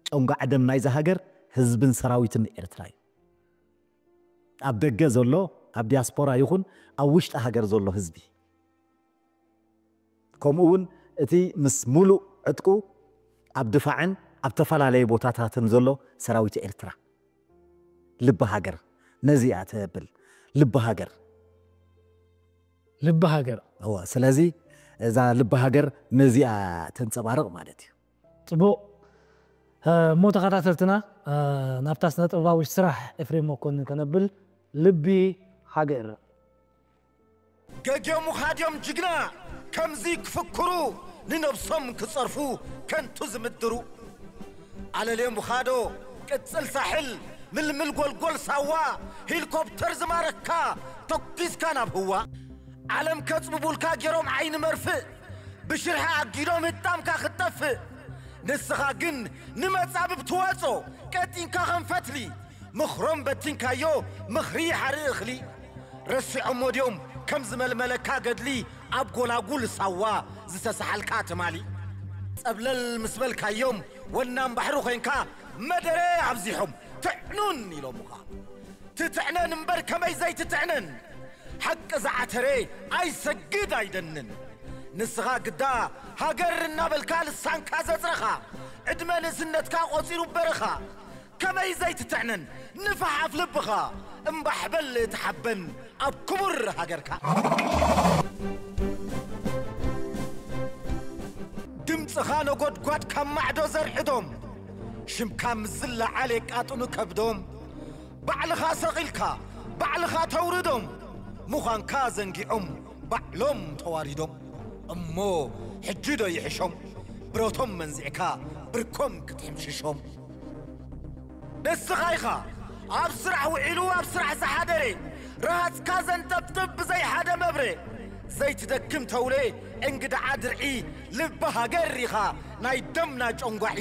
ጨንጓዕ ደም ናይዛ ሃገር ህዝብን ሰራዊትን ኤርትራ እዩ። ኣብ ደገ ዘሎ፣ ኣብ ዲያስፖራ ይኹን ኣብ ውሽጢ ሃገር ዘሎ ህዝቢ። ከምኡ እውን እቲ ምስ ሙሉእ ዕጥቁ ኣብ ድፋዕን ኣብ ተፈላለየ ቦታታትን ዘሎ ሰራዊት ኤርትራ። ልቢ ሃገር ነዚ እያ ተብል። ልቢ ሃገር። ልቢ ሃገር። እወ፣ ስለዚ እዛ ልቢ ሃገር ነዚኣ ተንጸባርቕ ማለት እዩ። ጽቡቕ። እሞ ተኸታተልትና፣ ናብታ ስነ ጥበባዊ ስራሕ ኤፍሬም መኮንን ከነብል፣ ልቢ ሃገር። ገጌሙ ኻድዮም ጅግና ከምዚ ክፍክሩ፣ ንነብሶም ክጸርፉ ከንቱ ዝምድሩ። ኣለልዮም ኻዶ ቅጽል ሳሕል፣ ምልምል ጎልጎል ሳዋ፣ ሄሊኮፕተር ዝማረካ ተኩስካ ናብ ህዋ። ዓለም ከጽብቡልካ ገይሮም ዓይኒ መርፍእ፣ ብሽርሒ ኣጊዶም ህጣምካ ክትጠፍእ። ንስኻ ግን ንመጻብብ ትወጾ፣ ቀጢንካ ከም ፈትሊ፣ ምኽሮም በቲንካዮ ምኽሪ ሓርኢ እኽሊ። ረሲዖሞ ድዮም ከም ዝመልመለካ ገድሊ፣ ኣብ ጎላጉል ሳዋ ዝተሰሓልካ ትማሊ። ጸብለል ምስ በልካዮም ወናም ባሕሪ ኮይንካ፣ መደረ ኣብዚሖም ትዕኑን ኢሎምኻ። ትትዕነን እምበር ከመይ ዘይትትዕነን፣ ሓቂ ዝዓተረ ኣይሰግድ ኣይደንን። ንስኻ ግዳ ሃገር እናበልካ ልሳንካ ዘጽረኻ፣ ዕድመ ንእስነትካ ቆጺሩ በረኻ። ከመይ ዘይትትዕነን ንፋሕ ኣፍ ልብኻ፣ እምባሕ በል ትሓበን ኣብ ክቡር ሃገርካ። ድምፅኻ ነጎድጓድ ካብ ማዕዶ ዘርዕዶም፣ ሽምካ ምስ ዝለዓል የቃጥኑ ከብዶም። ባዕልኻ ሰቒልካ ባዕልኻ ተውርዶም፣ ምዃንካ ዘንጊዖም ባዕሎም ተዋሪዶም። እሞ ሕጂ ዶ ይሕሾም ብረቶም መንዚዕካ ብርኮም ክትሕምሽሾም? ንስኻ ኢኻ ኣብ ስራሕ ውዒሉ ኣብ ስራሕ ዝሓደረ፣ ረሃፅካ ዘንጠብጥብ ብዘይ ሓደ መብረ። ዘይትደክም ተውረ እንግድዓ ድርዒ፣ ልቢ ሃገር ኢኻ ናይ ደምና ጨንጓዒ።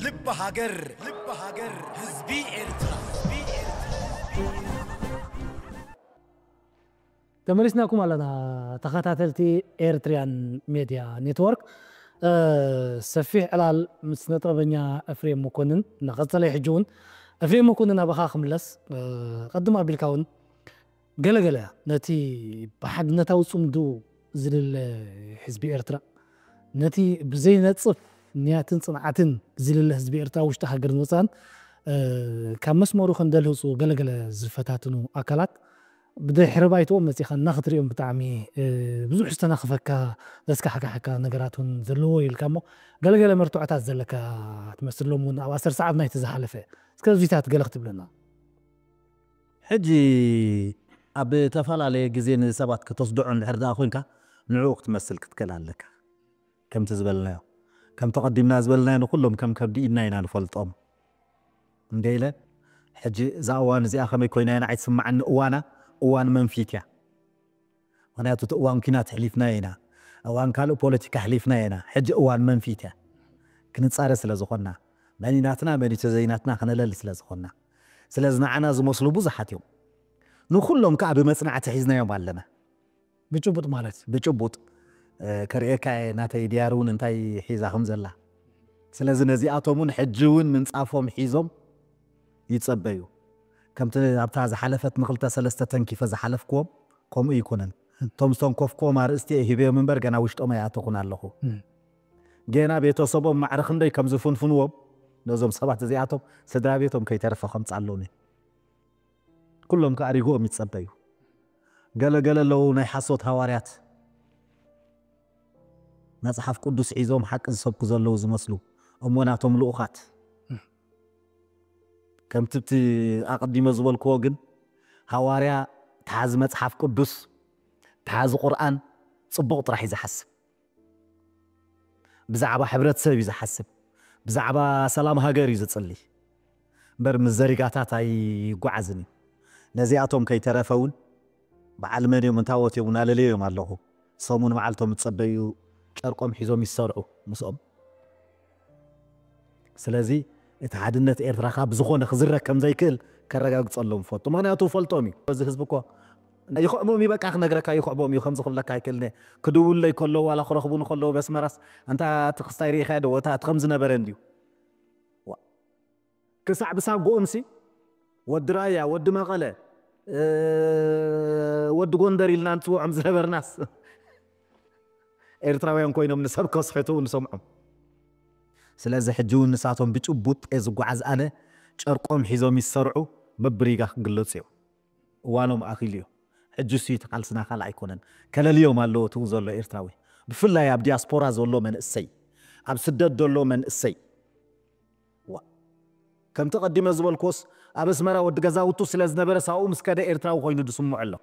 ልቢ ሃገር፣ ልቢ ሃገር፣ ህዝቢ ኤርትራ። ተመሊስናኩም ኣለና ተኸታተልቲ ኤርትሪያን ሜድያ ኔትወርክ። ሰፊሕ ዕላል ምስ ስነ ጥበበኛ ኤፍሬም መኮንን እናቐጸለ እዩ። ሕጂ እውን ኤፍሬም መኮንን ናባኻ ክምለስ፣ ቀድም ኣቢልካ እውን ገለገለ ነቲ ብሓድነታዊ ጽምዱ ዝልለ ህዝቢ ኤርትራ፣ ነቲ ብዘይነጽፍ ንያትን ጽንዓትን ዝልለ ህዝቢ ኤርትራ ውሽጢ ሃገርን ወጻን ካብ መስመሩ ከንደልህጹ ገለገለ ዝፈታትኑ ኣካላት ብድሕሪ ባይትኦም መጺኻ እናኽትሪኦም ብጣዕሚ ብዙሕ ዝተናኽፈካ ዘስካሕካሕካ ነገራት እውን ዘለዎ ኢልካ እሞ ገለገለ መርትዖታት ዘለካ ትመስል። ሎም እውን ኣብ ኣሰር ሰዓብ ናይቲ ዝሓለፈ እስከ እዚታት ገለ ክትብለና። ሕጂ ኣብ ተፈላለየ ግዜ ንሰባት ከተስድዖ እንድሕር ደኣ ኮይንካ ንዕኡ ክትመስል ክትክእል ኣለካ። ከምቲ ዝበልናዮ ከምቲ ቀዲምና ዝበልናዮ ንኩሎም ከም ከብዲ ኢድና ኢና ንፈልጦም። እንደ ኢለ ሕጂ እዛ እዋን እዚኣ ከመይ ኮይና ኢና ኣይትስማዓኒ። እዋና እዋን መንፊት እያ። ምክንያቱ እቲ እዋን ኲናት ሕሊፍናዮ ኢና። እዋን ካልእ ፖለቲካ ሕሊፍናዮ ኢና። ሕጂ እዋን መንፊት እያ። ክንጻረ ስለ ዝኾንና መን ናትና መን ተዘይናትና ክነለሊ ስለ ዝኾንና። ስለዚ ንዓና ዝመስሉ ብዙሓት እዮም። ንኩሎም ከዓ ብመጽናዕቲ ሒዝናዮም ኣለና። ብጭቡጥ ማለት ብጭቡጥ ከርእየካ እየ ናተይ ዲያሪ እውን እንታይ ሒዛ ከም ዘላ። ስለዚ ነዚኣቶም እውን ሕጂ እውን ምንጻፎም ሒዞም ይጸበዩ። ከምቲ ኣብታ ዝሓለፈት ንክልተ ሰለስተ ተንኪፈ ዝሓለፍክዎም ከምኡ ይኮነን። እቶም ዝተንከፍክዎም ኣርእስቲ እየ ሂበዮም እምበር ገና ውሽጦም ኣይኣተኹን ኣለኹ። ገና ቤተሰቦም ማዕረ ክንደይ ከም ዝፍንፍንዎም ነዞም ሰባት እዚኣቶም ስድራ ቤቶም ከይተረፈ ከምጻሎም እየ። ኩሎም ከኣ ሪግኦም ይጸበዩ። ገለ ገለ ኣለዉ ናይ ሓሶት ሃዋርያት መጽሓፍ ቅዱስ ሒዞም ሓቂ ዝሰብኩ ዘለዉ ዝመስሉ እሞ ናቶም ልኡኻት ከምቲ ኣብቲ ኣቐዲመ ዝበልክዎ ግን ሃዋርያ ተሓዚ መጽሓፍ ቅዱስ ተሓዚ ቁርኣን ጽቡቕ ጥራሕ እዩ ዝሓስብ። ብዛዕባ ሕብረተሰብ እዩ ዝሓስብ። ብዛዕባ ሰላም ሃገር እዩ ዝጽሊ እምበር ምስ ዘሪጋታት ኣይጓዓዝን እዩ። ነዚኣቶም ከይተረፈ እውን በዓል መን እዮም እንታወት እዮም እናለለዮም ኣለኹ። ሰሙን መዓልቶም ዝጸበዩ ጨርቆም ሒዞም ይሰርዑ ምስኦም። ስለዚ እቲ ሓድነት ኤርትራ ከኣ ብዝኾነ ክዝረግ ከም ዘይክእል ከረጋግጸሎም እፈቱ። ምኽንያቱ እፈልጦም እዩ። እዚ ህዝቢ እኮ ይኽዕቦም እዩ፣ በቃ ክነግረካ ይኽዕቦም እዩ፣ ከምዚ ክብለካ ኣይክእልን እየ። ክድውለይ ከለዉ ዋላ ክረኽቡኒ ከለዉ በስመራስ፣ "ኣንታ እቲ ክስታይ ርኢኻዮ ዶ? ወታ እቲ ከምዚ ነበረ እንድዩ?" ዋ። ክሳዕ ብሳጉኦምሲ ወዲ ራያ፣ ወዲ መቐለ፣ እ፣ ወዲ ጎንደር ኢልና ንጽውዖም ዝነበርናስ ኤርትራውያን ኮይኖም ንሰብ ከስሕቱ ንሰምዖም። ስለዚ ሕጂ እውን ንሳቶም ብጭቡጥ ዝጓዓዝ ኣነ ጨርቆም ሒዞም ይሰርዑ በብሪጋ ክግለጹ እዮም። እዋኖም ኣኺሉ እዩ። ሕጂ እሱ እቲ ቃልስና ካልእ ኣይኮነን። ከለልዮም ኣለዎ እትው ዘሎ ኤርትራዊ። ብፍላይ ኣብ ዲያስፖራ ዘሎ መንእሰይ፣ ኣብ ስደት ዘሎ መንእሰይ። ዋ። ከምቲ ቀዲመ ዝበልኩስ ኣብ ኣስመራ ወዲ ገዛውቱ ስለ ዝነበረ ሳብኡ ምስ ከደ ኤርትራዊ ኮይኑ ዝስምዖ ኣሎ።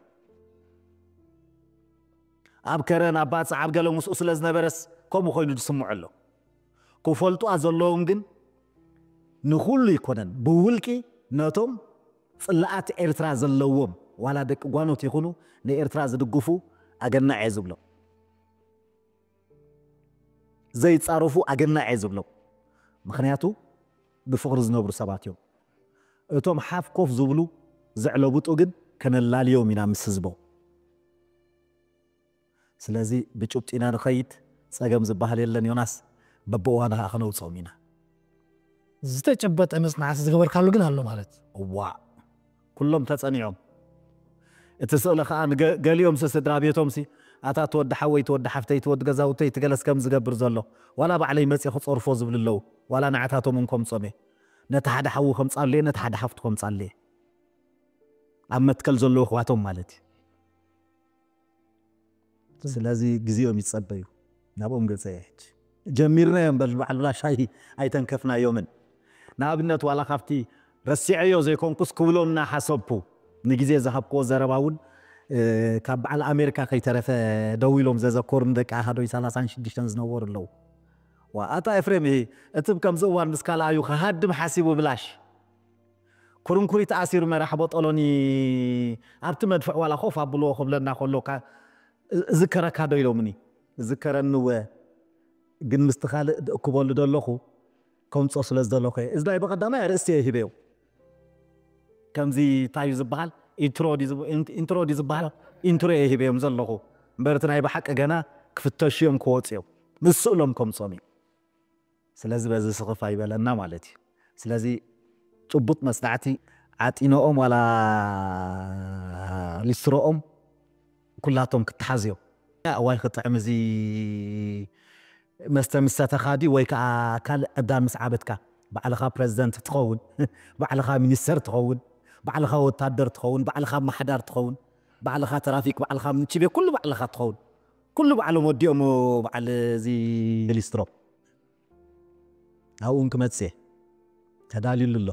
ኣብ ከረን፣ ኣብ ባጽዕ፣ ኣብ ገለ ምስኡ ስለ ዝነበረስ ከምኡ ኮይኑ ዝስምዖ ኣሎ። ክፈልጡኣ ዘለዎም ግን ንኹሉ ይኮነን፣ ብውልቂ ነቶም ጽላኣት ኤርትራ ዘለዎም ዋላ ደቂ ጓኖት ይኹኑ ንኤርትራ ዝድግፉ ኣገናዕ እየ ዝብሎም። ዘይጻረፉ ኣገናዕ እየ ዝብሎም። ምኽንያቱ ብፍቕሪ ዝነብሩ ሰባት እዮም። እቶም ሓፍ ኮፍ ዝብሉ ዘዕለብጡ ግን ከነላልዮም ኢና ምስ ህዝቦም። ስለዚ ብጭብጢ ኢና ንኸይድ፣ ጸገም ዝበሃል የለን ዮናስ፣ በብእዋኑ ኸኣ ከነውጽኦም ኢና። ዝተጨበጠ መጽናዕቲ ዝገበርካሉ ግን ኣሎ ማለት? እዋእ፣ ኩሎም ተጸኒዖም። እቲ ስእሊ ኸኣ ንገ-፣ ገሊኦምሲ ስድራ ቤቶምሲ፣ ኣታ እቲ ወዲ ሓወይ፣ እቲ ወዲ ሓፍተይ፣ እቲ ወዲ ገዛውተይ፣ እቲ ገለስ ከም ዝገብር ዘሎ፣ ዋላ ባዕለይ መጽየ ክጸርፎ ዝብሉ ኣለዉ። ዋላ ንዓታቶም እውን ከምጾም እየ። ነቲ ሓደ ሓዉ ከምጻሉ እየ፣ ነቲ ሓደ ሓፍቱ ከምጻሉ እየ። ኣብ መትከል ዘለዉ ኣሕዋቶም ማለት እዩ። ስለዚ ግዜኦም ይጸበዩ። ናብኦም ገጸ እየ ሕጂ። ጀሚርናዮ እምበር በዓል ብላሽ ኣይ-፣ ኣይተንከፍናዮምን። ንኣብነት ዋላ ካብቲ ረሲዐዮ ዘይኮንኩስ ክብሎም እናሓሰብኩ ንግዜ ዝሃብክዎ ዘረባ እውን፣ እ፣ ካብ በዓል ኣሜሪካ ከይተረፈ ደዊሎም ዘዘከሩን ደቂ ኣሃዶይ ሰላሳን ሽዱሽተን ዝነበሩ ኣለዉ። ዋ፣ ኣታ ኤፍሬም፣ እህ፣ እቲ ከምዚ እዋን ምስ ካልኣዩ ክሃድም ሓሲቡ ብላሽ። ኩርንኩሪት ኣሲሩ መራሕ ቦጦሎኒ ኣብቲ መድፍዕ ዋላ ኮፍ ኣብልዎ ክብለና ከሎ፣ ካ-፣ እዝከረካ ዶ ኢሎምኒ? እዝከረኒ እወ፣ ግን ምስቲ ካልእ እእክበሉ ደለኹ፣ ከምጾ ስለ ዝደለኹ እየ። እዚ ናይ ብቐዳማይ ኣርእስቲ እየ ሂበዮ። ከምዚ እንታይ እዩ ዝበሃል? ኢንትሮ ድዩ ዝብ-፣ ኢን-፣ ኢንትሮ ድዩ ዝበሃል? ኢንትሮ እየ ሂበዮም ዘለኹ። እምበር እቲ ናይ ብሓቂ ገና ክፍተሹ እዮም ክወጹ እዮም። ምስ ስእሎም ከምጾም እዩ። ስለዚ በዚ ስኽፍ ኣይበለና ማለት እዩ። ስለዚ ጭቡጥ መጽናዕቲ ዓጢኖኦም ዋላ ሊስትሮኦም ኩላቶም ክተሓዝዮም። እዋይ ክጥዕም እዚ መስተ ምስ ሰተኻ ድዩ ወይ ከኣ ካልእ ዕዳን ምስ ዓበድካ፣ ባዕልኻ ፕረዚደንት ትኸውን፣ ባዕልኻ ሚኒስተር ትኸውን፣ ባዕልኻ ወታደር ትኸውን፣ ባዕልኻ ኣመሓዳር ትኸውን፣ ባዕልኻ ትራፊክ፣ ባዕልኻ ምንችቤ፣ ኩሉ ባዕልኻ ትኸውን። ኩሉ ባዕሎም ወዲኦም በዓል እዚ ሊስትሮ። ኣብኡ እውን ክመጽእ እየ። ተዳልዩሉ ኣሎ።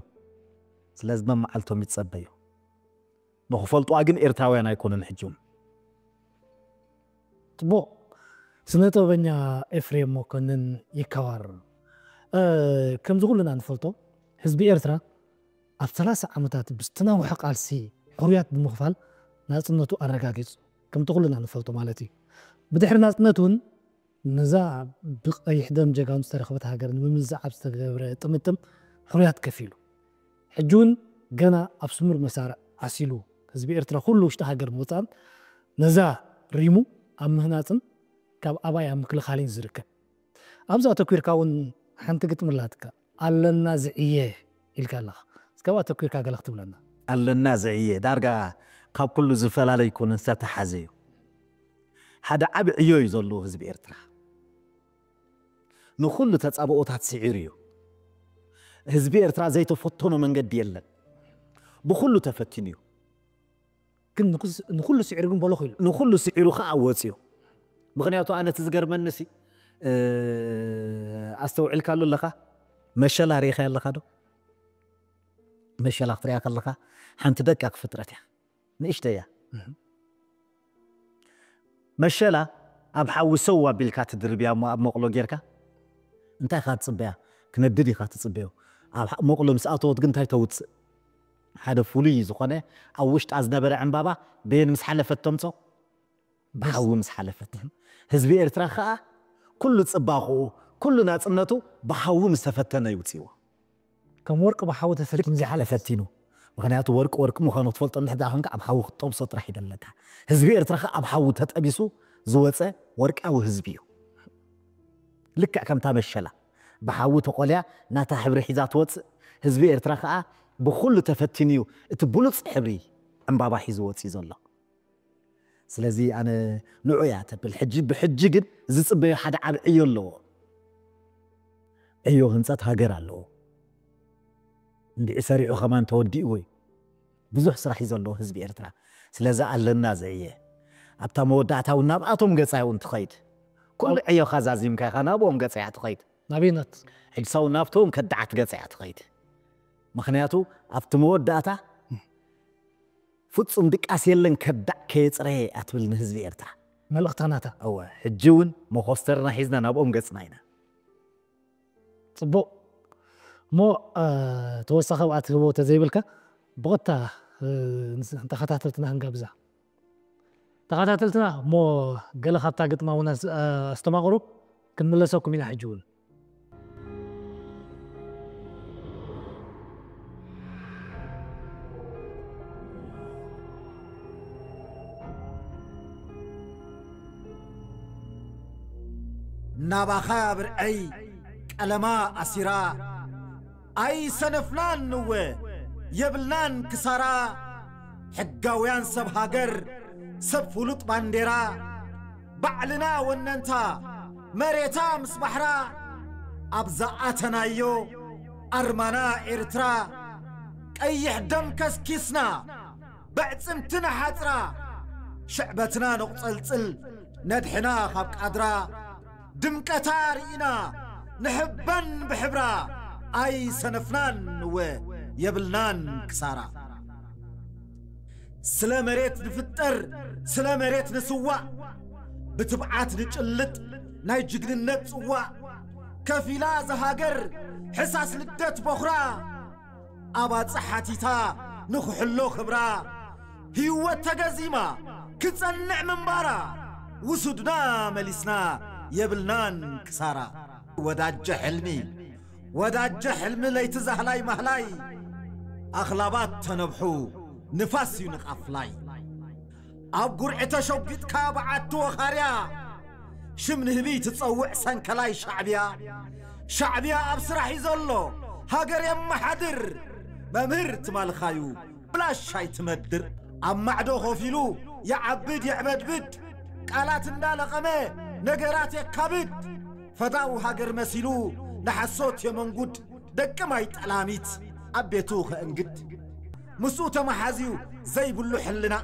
ስለዚ መመዓልቶም ይጸበዩ። ንኽፈልጡዋ ግን ኤርትራውያን ኣይኮኑን ሕጂ እውን። ጽቡቕ። ስነ ጥበበኛ ኤፍሬም መኮንን ይከባር። እ፣ ከምዚ ኩልና ንፈልጦ፣ ህዝቢ ኤርትራ ኣብ ሰላሳ ዓመታት ብዝተናውሐ ቃልሲ ሕሩያት ብምኽፋል ናጽነቱ ኣረጋጊጹ። ከምቲ ኩልና ንፈልጦ ማለት እዩ። ብድሕሪ ናጽነት እውን ነዛ ብቐይሕ ደም ጀጋኑ ዝተረኽበት ሃገር ንምምዝዓብ ዝተገብረ ጥምጥም ሕሩያት ከፊሉ። ሕጂ እውን ገና ኣብ ስሙር መሳርዕ ዓሲሉ ህዝቢ ኤርትራ ኩሉ ውሽጢ ሃገር ምውጻእን ነዛ ሪሙ ኣብ ምህናጽን ካብ ኣባይ ኣብ ምክልኻልን ዝርከብ። ኣብዚ ኣተኲርካ እውን ሓንቲ ግጥሚ ኣላትካ፣ ኣለና ዝዕየ ኢልካ ኣለኻ። እስከ ኣብኣ ኣተኲርካ ገለ ክትብለና። ኣለና ዝዕየ ዳርጋ ካብ ኩሉ ዝፈላለ ኣይኮነን፣ ዝተተሓዘ እዩ። ሓደ ዓቢ ዕዮ እዩ ዘለዎ ህዝቢ ኤርትራ። ንኹሉ ተጻብኦታት ስዒሩ እዩ። ህዝቢ ኤርትራ ዘይተፈተኖ መንገዲ የለን። ብኹሉ ተፈቲኑ እዩ። ግን ንኩስ-፣ ንኹሉ ስዒሩ ግን በለኹ ኢሉ። ንኹሉ ስዒሩ ኸኣ ወጽዩ። ምኽንያቱ ኣነ እቲ ዝገርመኒ ሲ፣ እ፣ ኣስተውዒልካሉ ኣለኻ? መሸላ ርኢኻዮ ኣለኻ ዶ? መሸላ ክትሪኣ ከለኻ ሓንቲ ደቃቕ ፍጥረት እያ። ንእሽተይ እያ። እህ። መሸላ ኣብ ሓዊ ሰው ኣቢልካ ትድርብያ እሞ ኣብ መቕሎ ጌርካ እንታይ ኢኻ ትጽበያ? ክነድድ ኢኻ ትጽበዮ። ኣብ ሓ-፣ መቕሎ ምስ ኣተወት ግን እንታይ ተውጽእ? ሓደ ፍሉይ ዝኾነ ኣብ ውሽጣ ዝነበረ ዕምባባ በየን ምስ ሓለፈት ተምጾ? ብሓዊ ምስ ሓለፈት። ህዝቢ ኤርትራ ኸኣ ኩሉ ጽባቕኡ፣ ኩሉ ናጽነቱ ብሓዊ ምስ ተፈተነ ይውጽእዎ። ከም ወርቂ ብሓዊ ተፈቲኑ ዝሓለፈ። ተፈቲኑ። ምክንያቱ ወርቂ ወርቂ ምዃኑ ክትፈልጦ እንድሕር ደኣ ኮንካ ኣብ ሓዊ ክትጠብሶ ጥራሕ እዩ ደለካ። ህዝቢ ኤርትራ ከ ኣብ ሓዊ ተጠቢሱ ዝወፀ ወርቃዊ ህዝቢ እዩ። ልክዕ ከምታ መሸላ ብሓዊ ተቆልያ ናታ ሕብሪ ሒዛ ትወፅእ፣ ህዝቢ ኤርትራ ከኣ ብኩሉ ተፈቲኑ እዩ እቲ ብሉፅ ሕብሪ ዕምባባ ሒዙ ወፅዩ ዘሎ። ስለዚ ኣነ ንዑ እያ ተብል። ሕጂ ብሕጂ ግን ዝፅበዮ ሓደ ዓብ ዕዮ ኣለዎ። ዕዮ ህንፀት ሃገር ኣለዎ። እንድዒ ሰሪዑ ከማን ተወዲእዎ እዩ። ብዙሕ ስራሕ እዩ ዘለዎ ህዝቢ ኤርትራ። ስለዚ ኣለና ዘዕየ ኣብታ መወዳእታ እውን ናብኣቶም ገጻ እውን ትኸይድ። ኩሉ ዕዮኻ ዛዚምካ ኢኻ ናብኦም ገጻ እያ ትኸይድ። ናበይናት? ሕጂ ሰው ናብቶም ከዳዓት ገጻ እያ ትኸይድ። ምክንያቱ ኣብቲ መወዳእታ ፍጹም ድቃስ የለን ከዳዕ ከየጽረየ እያ ትብል ንህዝቢ ኤርትራ። መልእኽታ ናታ። እወ፣ ሕጂ እውን መኾስተርና ሒዝና ናብኦም ገጽና ኢና። ጽቡቕ እሞ እ፣ ተወሳኺ ኣብኣ ትህቦ ተዘይብልካ ብቐጥታ እ፣ ንስ- ንተኸታተልትና ክንጋብዛ። ተኸታተልትና እሞ ገለ ካብታ ግጥማ እውን ኣስ- እ፣ ኣስተማቕሩ ክንምለሰኩም ኢና። ሕጂ እውን ናባኻ ብርዐይ ቀለማ ኣሲራ ኣይሰነፍናን ንወ የብልናን ክሳራ። ሕጋውያን ሰብ ሃገር ሰብ ፍሉጥ ባንዴራ ባዕልና ወነንታ መሬታ ምስ ባሕራ ኣብ ዝኣተናዮ ኣርማና ኤርትራ ቀይሕ ደም ከስኪስና ብዕጽምቲ ንሓጽራ ሽዕበትና ነቑጸልጽል ነድሕና ካብ ቃድራ ድምቀታ ርኢና ንሕበን ብሕብራ ኣይሰነፍናን ንወ የብልናን ክሳራ። ስለ መሬት ንፍጠር ስለ መሬት ንስዋእ ብትብዓት ንጭልጥ ናይ ጅግንነት ጽዋእ ከፊላ ዝሃገር ሕሳስ ልደት በኹራ ኣባጽሕ ሓቲታ ንኽሕሎ ክብራ ህይወት ተገዚማ ክጸንዕ ምንባራ ውሱድና መሊስና የብልናን ክሳራ። ወዳጀ ሕልሚ ወዳጀ ሕልሚ ለይቲ ዛህላይ ማህላይ ኣኽላባት ተነብሑ ንፋስ እዩ ንቓፍላይ። ኣብ ጉርዒ ተሸጒጥካ በዓቲ ወኻርያ ሽም ንህቢ ትጸውዕ ሰንከላይ ሻዕብያ። ሻዕብያ ኣብ ስራሕ እዩ ዘሎ ሃገር የመሓድር። መምህር ትማልኻዩ ብላሽ ኣይትመድር። ኣብ ማዕዶ ኮፍ ኢሉ ይዓብድ የዕበድብድ ቃላት እንዳለቐመ ነገራት የካብድ። ፈዳው ሃገር መሲሉ ንሓሶት የመንጉድ ደቂ ማይ ጠላሚት ኣብ ቤቱ ኸእንግድ። ምስኡ ተመሓዝዩ ዘይብሉ ሕልና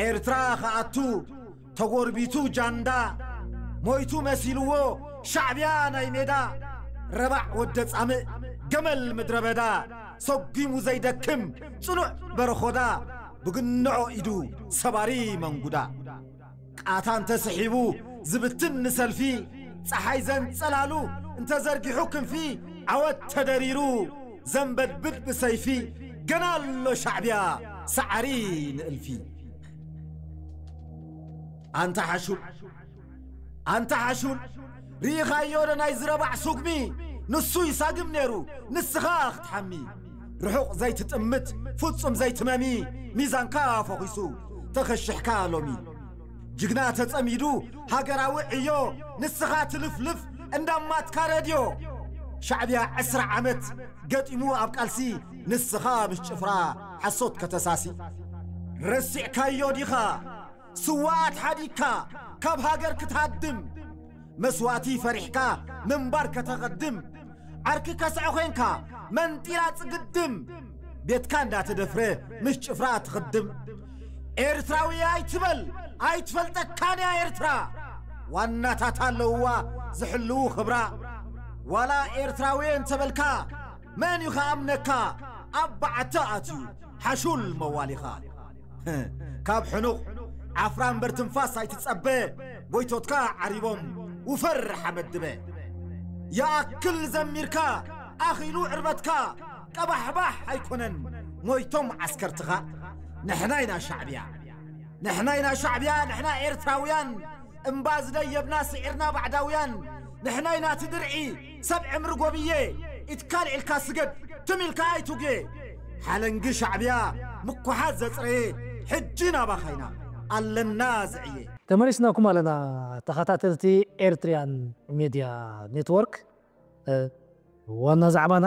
ኤርትራ ኸኣቱ ተጎርቢቱ ጃንዳ ሞይቱ መሲልዎ ሻዕብያ ናይ ሜዳ ረባዕ ወደ ጻምእ ገመል ምድረ በዳ ሰጒሙ ዘይደክም ጽኑዕ በረኾዳ ብግንዖ ኢዱ ሰባሪ መንጉዳ ቃታ እንተስሒቡ ዝብትን ንሰልፊ ጸሓይ ዘንጸላሉ እንተዘርጊሑ ክንፊ ዓወት ተደሪሩ ዘንበድብድ ብሰይፊ ገና ኣሎ ሻዕብያ ሰዓሪ ንእልፊ። ኣንታ ሓሹል ኣንታ ሓሹል ርኢኻዮ ዶ ናይ ዝረባዕ ሱግሚ ንሱ ይሳግም ነይሩ ንስኻ ክትሓሚ ርሑቕ ዘይትጥምት ፍጹም ዘይትመሚ ሚዛንካ ፈኺሱ ተኸሽሕካ ሎሚ ጅግና ተጸሚዱ ሃገራዊ ዕዮ ንስኻ ትልፍልፍ እንዳማትካ ረድዮ ሻዕብያ ዕስራ ዓመት ገጢሙ ኣብ ቃልሲ ንስኻ ምስ ጭፍራ ሓሶት ከተሳሲ ረሲዕካዮ ዲኻ ስዋኣት ሓዲግካ ካብ ሃገር ክትሃድም መስዋእቲ ፈሪሕካ ምንባር ከተቐድም ዓርኪ ከስዐ ኾይንካ መንጢራ ጽግድም ቤትካ እንዳተደፍረ ምስ ጭፍራ ትኽድም ኤርትራዊ ኣይትበል ኣይትፈልጠካን እያ ኤርትራ ዋናታት ኣለውዋ ዝሕልዉ ኽብራ ዋላ ኤርትራዊ እንተበልካ መን እዩ ኸኣምነካ ኣብ በዓቲ ኣትዩ ሓሹል መዋሊኻ ካብ ሕኑቕ ዓፍራ እምበር ትንፋስ ኣይትጸበ ጎይቶትካ ዓሪቦም ውፈር ሓመድ ድበ ይኣክል ዘሚርካ ኣኺሉ ዕርበትካ ቀባሕባሕ ኣይኮነን ሞይቶም ዓስከርትኻ ንሕና ኢና ሻዕብያ ንሕና ኢና ሻዕብያ ንሕና ኤርትራውያን እምባ ዝደየብና ስዒርና ባዕዳውያን ንሕና ኢና እቲ ድርዒ ሰብ ዕምሪ ጎብየ ኢትካ ልዒልካ ስገድ ትም ኢልካ ኣይትጉየ። ሓለንጊ ሻዕብያ ምኩሓት ዘጽረየ፣ ሕጂ ናባኻ ኢና ኣለና ዝዕየ። ተመሊስናኩም ኣለና። ተኸታተልቲ ኤርትሪያን ሜድያ ኔትወርክ፣ ዋና ዛዕባና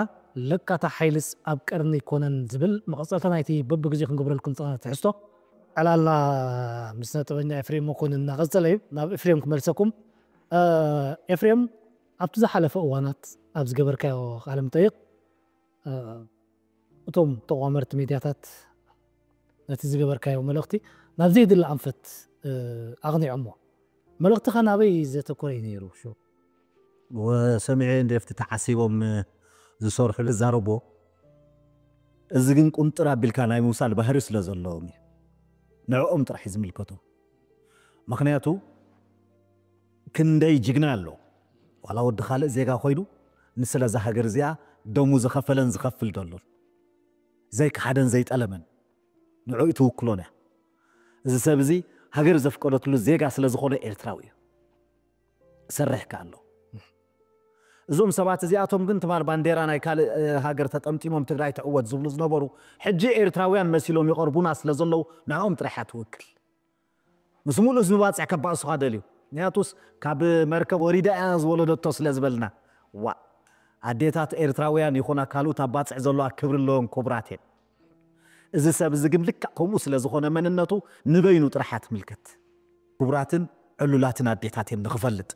ለካታ ሓይልስ ኣብ ቀርኒ ይኮነን ዝብል መቐጸልታ ናይቲ በብግዜኡ ክንገብረልኩም ዝጸናሕና ትሕዝቶ። ዕላልና ምስ ነጥበኛ ኤፍሬም መኮንን እናቐጸለ እዩ። ናብ ኤፍሬም ክመልሰኩም። ኤፍሬም፣ ኣብቲ ዝሓለፈ እዋናት ኣብ ዝገበርካዮ ቃለ መጠይቕ፣ እቶም ተቋመርቲ ሜድያታት ነቲ ዝገበርካዮ መልእኽቲ ናብ ዘይድለ ኣንፈት ኣቕኒዖሞ። መልእኽትኻ ናበይ ዘተኮረ እዩ ነይሩ? ወሰሚዐ እንደ ፍቲ ተዓሲቦም ዝሰርሑ ዝዛረቦ። እዚ ግን ቁንጥር ኣቢልካ ናይ ምውሳድ ባህሪ ስለ ዘለዎም እዩ። ንዕኦም ጥራሕ እዩ ዝምልከቶም። ምክንያቱ ክንደይ ጅግና ኣሎ፣ ዋላ ወዲ ካልእ ዜጋ ኮይኑ ንስለ እዛ ሃገር እዚኣ ደሙ ዝኸፈለን ዝኸፍል ደሎን ዘይከሓደን ዘይጠለመን ንዕኡ ትውክሎን እያ። እዚ ሰብ እዚ ሃገር ዘፍቀደትሉ ዜጋ ስለ ዝኾነ ኤርትራዊ እዩ። ሰርሕ ከ ኣሎ። እዞም ሰባት እዚኣቶም ግን ትማል ባንዴራ ናይ ካልእ ሃገር ተጠምጢሞም ትግራይ ትዕወት ዝብሉ ዝነበሩ ሕጂ ኤርትራውያን መሲሎም ይቐርቡና ስለ ዘለዉ ንዕኦም ጥራሕ እያ ትውክል። ምስ ሙሉእ ህዝቢ ባፅዕ ከባእሱኻ ደልዩ። ምክንያቱስ ካብ መርከብ ወሪዳ እያ ዝወለደቶ ስለ ዝበልና። ዋ ኣዴታት ኤርትራውያን ይኹና ካልኡት ኣብ ባፅዕ ዘለዋ ክብሪ ኣለዎም ክቡራት እየን። እዚ ሰብ እዚ ግን ልክዕ ከምኡ ስለ ዝኾነ መንነቱ ንበይኑ ጥራሕ እያ ትምልከት። ክቡራትን ዕሉላትን ኣዴታት እዮም ንኽፈልጥ።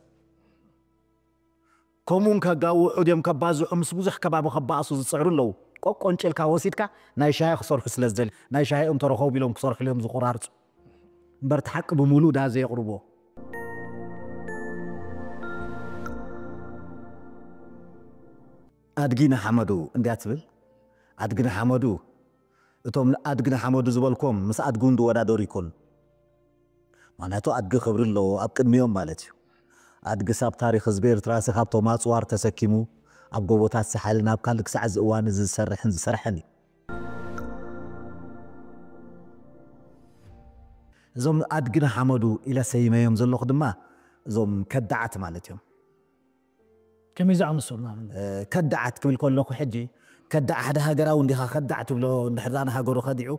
ከምኡን ከጋውሑ ድዮም ከባዝሑ ምስ ብዙሕ ከባቢ ከባእሱ ዝፅዕሩ ኣለዉ። ቆቆንጭልካ ወሲድካ ናይ ሻሂ ክሰርሑ ስለ ዝደልዩ ናይ ሻሂኦም ተረኸቡ ኢሎም ክሰርሑ እዮም ዝቆራርፁ እምበር እቲ ሓቂ ብምሉእ ዳ ዘየቕርብዎ። ኣድጊ ንሓመዱ እንድያ ትብል። ኣድጊ ንሓመዱ እቶም ኣድጊ ንሓመዱ ዝበልኮም ምስ ኣድጊ እውን ዝወዳደሩ ይኮኑ። ምክንያቱ ኣድጊ ክብሪ ኣለዎ ኣብ ቅድሚኦም ማለት እዩ። ኣድጊስ ኣብ ታሪክ ህዝቢ ኤርትራ ሲ ካብቶም ኣፅዋር ተሰኪሙ ኣብ ጎቦታት ሳሕል ናብ ካልእ ክሳዕ እዚ እዋን እዚ ዝሰርሕን ዝሰርሐን እዩ። እዞም ኣድጊ ንሓመዱ ኢለ ሰይመዮም ዘለኹ ድማ እዞም ከዳዓት ማለት እዮም። ከመይ ዝኣመሰሉ ንኣብነት? ከዳዓት ክብል ከለኹ ሕጂ ከዳዕ ሓደ ሃገራዊ እንዲኻ ከዳዕ ትብሎ እንድሕር ንሃገሩ ከዲዑ።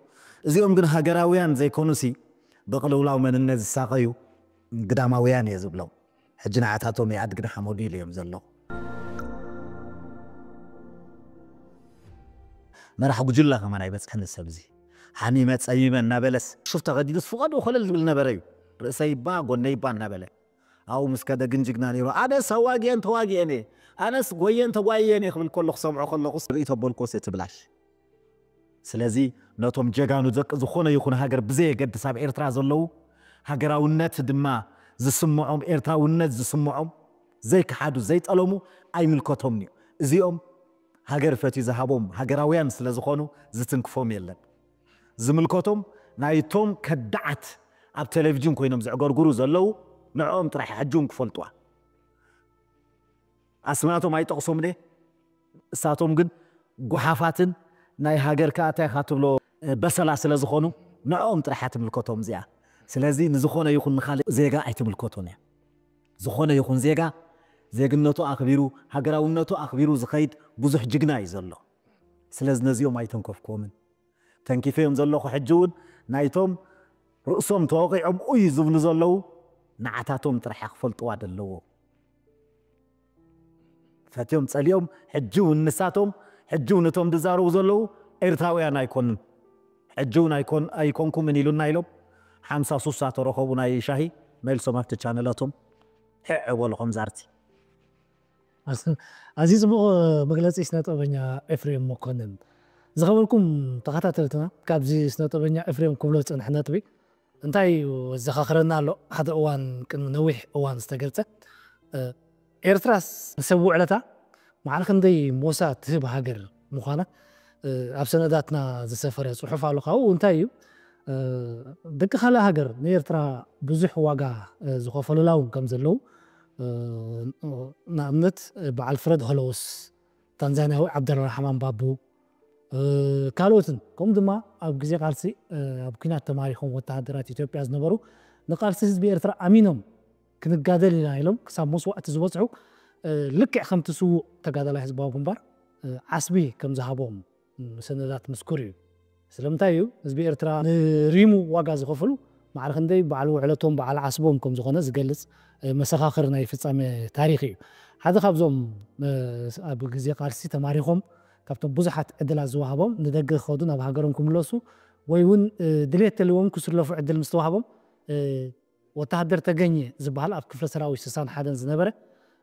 እዚኦም ግን ሃገራውያን ዘይኮኑሲ ብቕልውላው መንነት ዝሳቐዩ ግዳማውያን እየ ዝብሎም። ሕጂ ንዓታቶም እየ ኣድጊ ንሓመዱ ኢለዮም ዘለኹ። መራሕ ጉጅላ ከማን ኣይበፅሐን ሰብ እዚ ሓሚመ ፀሚመ እናበለስ ሹፍ ተቐዲዱስ ፍቓዱ ኮለል ዝብል ነበረ እዩ። ርእሰይ እባ ጎነይ እባ እናበለ ኣብኡ ምስ ከደ ግን ጅግና ነይሩ። ኣነስ ኣዋጊአን ተዋጊአን እየ፣ ኣነስ ጎየን ተጓየን እየ ክብል ከሎ ክሰምዖ ከለኹስ ርእይቶ በልኮስ እየ ትብላሽ። ስለዚ ነቶም ጀጋኑ ደቂ ዝኾነ ይኹን ሃገር ብዘየገድስ ኣብ ኤርትራ ዘለዉ ሃገራውነት ድማ ዝስምዖም ኤርትራውነት ዝስምዖም ዘይከሓዱ ዘይጠለሙ ኣይምልከቶምን እዩ። እዚኦም ሃገር ፈትዩ ዝሃቦም ሃገራውያን ስለ ዝኾኑ ዝትንክፎም የለን። ዝምልከቶም ናይቶም ከዳዓት ኣብ ቴሌቪዥን ኮይኖም ዘዕገርግሩ ዘለዉ ንዕኦም ጥራሕ ሕጂ እውን ክፈልጥዋ። ኣስማቶም ኣይጠቕሶም ደ እሳቶም ግን ጉሓፋትን ናይ ሃገር ከኣ እንታይ ኢኻ ትብሎ በሰላ ስለ ዝኾኑ ንዕኦም ጥራሕ እያ ትምልከቶም እዚኣ። ስለዚ ንዝኾነ ይኹን ንኻልእ ዜጋ ኣይትምልከቶን እያ። ዝኾነ ይኹን ዜጋ ዜግነቱ ኣኽቢሩ ሃገራውነቱ ኣኽቢሩ ዝኸይድ ብዙሕ ጅግና እዩ ዘሎ። ስለዚ ነዚኦም ኣይተንከፍክዎምን። ተንኪፈዮም ዘለኹ ሕጂ እውን ናይቶም ርእሶም ተወቒዖም ኡይ ዝብሉ ዘለዉ ንዓታቶም ጥራሕ እያ ክፈልጥዋ ደለዎ። ፈትዮም ጸሊኦም ሕጂ እውን ንሳቶም ሕጂ እውን እቶም ዝዛረቡ ዘለዉ ኤርትራውያን ኣይኮኑን። ሕጂ እውን ኣይኮን ኣይኮንኩምን ኢሉና ኢሎም ሓምሳ ሱሳ ተረኸቡ ናይ ሻሂ መልሶም ኣብቲ ቻነላቶም ሕዕ በሉ ከምዚ ኣርቲ። ኣዝዩ ጽቡቕ መግለጺ ስነ ጥበበኛ ኤፍሬም መኮንን። ዝኸበርኩም ተኸታተልትና ካብዚ ስነ ጥበበኛ ኤፍሬም ክብሎ ዝጸንሐ ነጥቢ እንታይ እዩ ዘኻኽረና ኣሎ? ሓደ እዋን ቅድሚ ነዊሕ እዋን ዝተገልጸ ኤርትራስ ንሰብ ውዕለታ ማዕረ ክንደይ ሞሳ ትህብ ሃገር ምዃና ኣብ ሰነዳትና ዝሰፈረ ጽሑፍ ኣሎ። ካብኡ እንታይ እዩ ደቂ ካልእ ሃገር ንኤርትራ ብዙሕ ዋጋ ዝኸፈሉላ እውን ከም ዘለዉ ንኣብነት በዓል ፍረድ ሆሎውስ ታንዛንያዊ ዓብደልራሕማን ባቡ ካልኦትን ከምኡ ድማ ኣብ ግዜ ቃልሲ ኣብ ኲናት ተማሪኾም ወተሃደራት ኢትዮጵያ ዝነበሩ ንቃልሲ ህዝቢ ኤርትራ ኣሚኖም ክንጋደል ኢና ኢሎም ክሳብ መስዋእቲ ዝበፅሑ ልክዕ ከምቲ ስዉእ ተጋዳላይ ህዝባዊ ግንባር ዓስቢ ከም ዝሃቦም ሰነዳት ምስኩር እዩ። ስለምንታይ እዩ ህዝቢ ኤርትራ ንሪሙ ዋጋ ዝኸፍሉ? ማዕረ ክንደይ በዓል ውዕለቶም በዓል ዓስቦም ከም ዝኾነ ዝገልጽ መሰኻኽር ናይ ፍጻመ ታሪኽ እዩ። ሓደ ካብዞም ኣብ ግዜ ቃልሲ ተማሪኾም ካብቶም ብዙሓት ዕድላት ዝወሃቦም ንደገ ክኸዱ ናብ ሃገሮም ክምለሱ ወይ እውን ድሌት ተልዎም ክስለፉ ዕድል ምስ ተዋህቦም ወተሃደር ተገኘ ዝበሃል ኣብ ክፍለ ሰራዊት ስሳን ሓደን ዝነበረ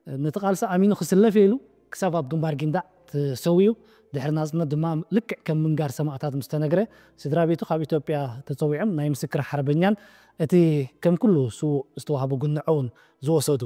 ነቲ ቃልሲ ኣሚኑ ክስለፍ ኢሉ ክሳብ ኣብ ግንባር ጊንዳዕ ተሰዊኡ ድሕሪ ናጽነት ድማ ልክዕ ከም ምንጋር ሰማእታት ምስ ተነግረ ስድራ ቤቱ ካብ ኢትዮጵያ ተጸዊዖም ናይ ምስክር ሓርበኛን እቲ ከም ኩሉ ስዉእ ዝተዋህቦ ግንዖውን ዝወሰዱ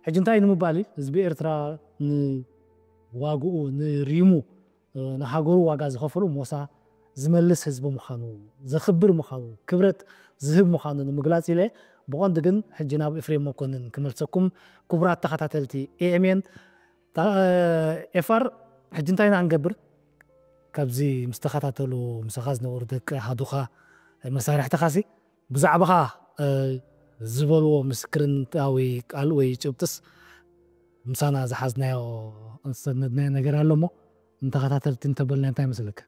ሕጂ እንታይ ንምባል እዩ ህዝቢ ኤርትራ ንዋግኡ ንሪሙ ንሃገሩ ዋጋ ዝኸፈሉ ሞሳ ዝመልስ ህዝቢ ምዃኑ ዘኽብር ምዃኑ ክብረት ዝህብ ምዃኑ ንምግላጽ ኢለ ብቐንዱ ግን ሕጂ ናብ እፍሬም መኮንን ክመልሰኩም ክቡራት ተኸታተልቲ ኤኤምኤን ኤፋር ሕጂ እንታይ ኢና ንገብር ካብዚ ምስ ተኸታተሉ ምሳኻ ዝነበሩ ደቂ ኣሃዱኻ መሳርሕትኻሲ ብዛዕባኻ ዝበልዎ ምስክርናዊ ቃል ወይ ጭብጥስ ምሳና ዝሓዝናዮ ዝሰነድናዮ ነገር ኣሎ እሞ ንተኸታተልቲ እንተበልና እንታይ ይመስለካ?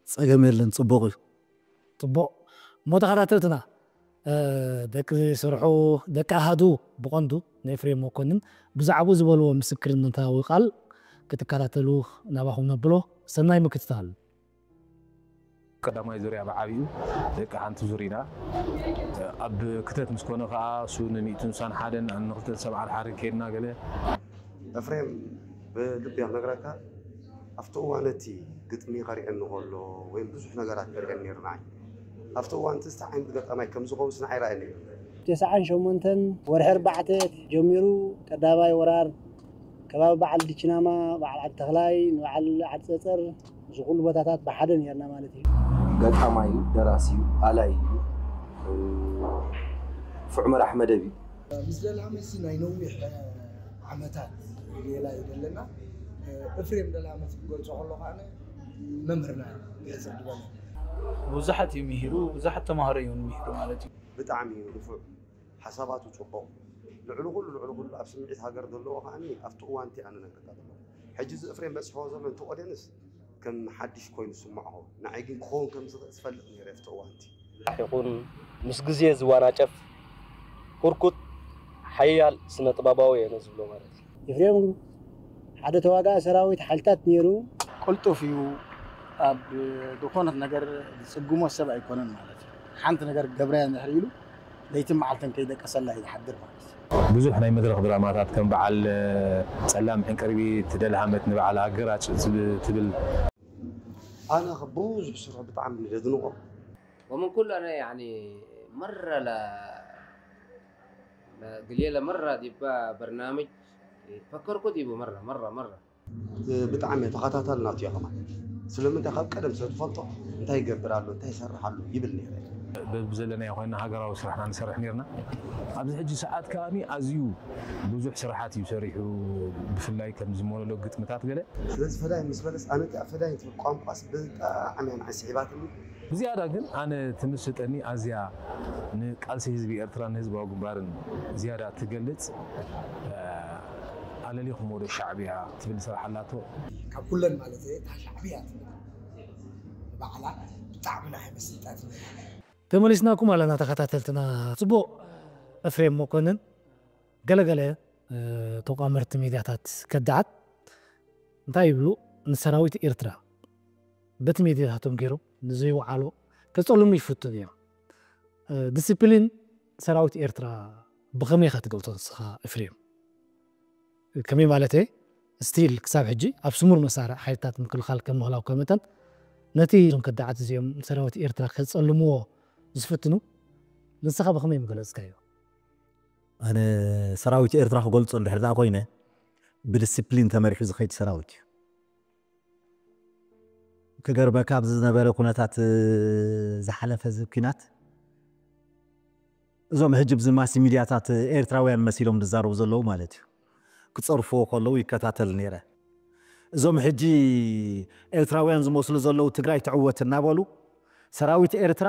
ጸገም የለን፣ ጽቡቕ እዩ። ጽቡቕ እሞ ተኸታተልትና ደቂ ስርሑ ደቂ ኣሃዱ ብቐንዱ ንኤፍሬም መኮንን ብዛዕባኡ ዝበልዎ ምስክርነታዊ ቃል ክትከታተሉ ናባኹም ነብሎ። ሰናይ ምክትታል። ቀዳማይ ዙርያ ብዓብዩ ደቂ ሓንቲ ዙር ኢና። ኣብ ክተት ምስ ኮነ ከዓ እሱ ንሚእትን ሳን ሓደን ንክልተን ሰብዓን ሓርን ከይድና ገለ። ኤፍሬም ብልቢ እያ ነግረካ ኣብቲ እዋን እቲ ግጥሚ ከሪአኒ ከሎ ወይም ብዙሕ ነገራት ከሪአኒ ነይሩ ንዓይ ኣብቲ እዋን እቲ እንታይ ዓይነት ገጣማይ ከም ዝኸውን ንዓይ ረኣየኒ ነይሩ። ተስዓን ሸሞንተን ወርሒ ኣርባዕተ ጀሚሩ ቀዳማይ ወራር ከባቢ በዓል ድችናማ፣ በዓል ዓዲ ተኽላይ፣ ንበዓል ዓዲ ጸጸር፣ እዚ ኩሉ ቦታታት ብሓደ ነርና ማለት እዩ። ገጣማይ እዩ፣ ደራሲ እዩ፣ ኣላይ እዩ። ፍዑ መራሕ መደብ እዩ። ምስ ደልሃመ እዚ ናይ ነዊሕ ዓመታት ሌላ እዩ ዘለና። እፍሬም ደልሃመ ክገልጾ ከሎ ከዓ መምህርና እዩ ብሕፅር ዝበለ። ብዙሓት እዩ ምሂሩ፣ ብዙሓት ተማሃሮ እዩ እውን ምሂሩ ማለት እዩ። ብጣዕሚ እዩ ንፉዕ። ሓሳባቱ ጽቡቕ፣ ልዕሊ ኩሉ ልዕሊ ኩሉ ኣብ ስምዒት ሃገር ዘለዎ ከኣኒ ኣብቲ እዋን እቲ ኣነ ነግረካ ዘለኹ። ሕጂ እዚ እፍሬም በጺሕዎ ዘሎ ነቲ ኦድየንስ ከም ሓድሽ ኮይኑ ዝስምዖ ኸውን። ንዓይ ግን ክኸውን ከም ዝኽእል ዝፈልጥ ነይረ ኣብቲ እዋን እቲ። ይኹን ምስ ግዜ ዝዋናጨፍ ህርኩት ሓያል ስነ-ጥበባዊ እየ ነዚ ዝብሎ ማለት እዩ። ኤፍሬም ሓደ ተዋጋኢ ሰራዊት ሓይልታት ነይሩ። ቅልጡፍ እዩ። ኣብ ዝኾነት ነገር ዝጽግሞ ሰብ ኣይኮነን ማለት እዩ። ሓንቲ ነገር ክገብራ እየ እንድሕር ኢሉ ለይትን መዓልትን ከይደቀሰላ እዩ ዝሓድር ማለት እዩ። ብዙሕ ናይ መድረኽ ድራማታት ከም በዓል ጸላም ዕንቅርቢት፣ ደልሃመት ንበዓል ኣገራጭ ትብል ኣነ ብዙሕ ስርሑ ብጣዕሚ እየ ዘድንቖ። ومن كل أنا يعني مرة ل قليلة مرة ديبا برنامج فكركو ديبو مرة مرة مرة ብጣዕሚ ተኸታታሊ ናቱ እየ ከማን ስለምንታይ ካብ ቀደም ስለ ትፈልጦ እንታይ ይገብር ኣሎ እንታይ ይሰርሕ ኣሎ ይብል ነይረ። በብዘለናዮ ኮይና ሃገራዊ ስራሕና ንሰርሕ ነርና። ኣብዚ ሕጂ ሰዓት ከኣ ኣዝዩ ብዙሕ ስራሓት እዩ ሰሪሑ ብፍላይ ከምዚ ሞኖሎግ ግጥምታት ገለ። ስለዚ ፈዳይን ምስ በለስ ኣነ ከኣ ፈዳይን ትብል ቋንቋስ ብጣዕሚ እያ ንዓይ ስሒባትኒ። ብዝያዳ ግን ኣነ ትምስጠኒ ኣዝያ ንቃልሲ ህዝቢ ኤርትራን ንህዝባዊ ግንባርን ዝያዳ ትገልጽ ኣለሊኹምዎ ዶ ሻዕብያ ትብል ስራሕ ኣላቶ። ካብ ኩለን ማለት እየ እታ ሻዕብያ ትብል ንባዕላ ብጣዕሚ ንዓይ መስጣትኒ። ተመሊስናኩም ኣለና ተኸታተልትና። ጽቡቕ ኤፍሬም መኮንን ገለገለ ተቋመርቲ ሚድያታት ከዳዓት እንታይ ይብሉ ንሰራዊት ኤርትራ በቲ ሜድያታቶም ገይሮም ንዘይወዓሎ ከጸልሙ ይፍትኑ እዮም። ዲሲፕሊን ሰራዊት ኤርትራ ብኸመይ ኢኻ ትገልጾ ንስኻ ኤፍሬም? ከመይ ማለት እየ? ስቲል ክሳብ ሕጂ ኣብ ስሙር መሳርዕ ሓይልታት ምክልኻል ከም ምህላውካ መጠን ነቲ እዞም ከዳዓት እዚኦም ንሰራዊት ኤርትራ ከጸልምዎ ዝፍትኑ ንስኻ ብኸመይ ምገለጽካዮ? ኣነ ሰራዊት ኤርትራ ክገልጾ እንድሕር ደኣ ኮይነ ብዲሲፕሊን ተመሪሑ ዝኸይድ ሰራዊት እዩ። ክገርመካ ኣብዚ ዝነበረ ኩነታት ዝሓለፈ እዚ ኩናት እዞም ሕጂ ብዚ ማስ ሚድያታት ኤርትራውያን መሲሎም ዝዛረቡ ዘለዉ ማለት እዩ ክፀርፍዎ ከለዉ ይከታተል ነይረ። እዞም ሕጂ ኤርትራውያን ዝመስሉ ዘለዉ ትግራይ ትዕወት እናበሉ ሰራዊት ኤርትራ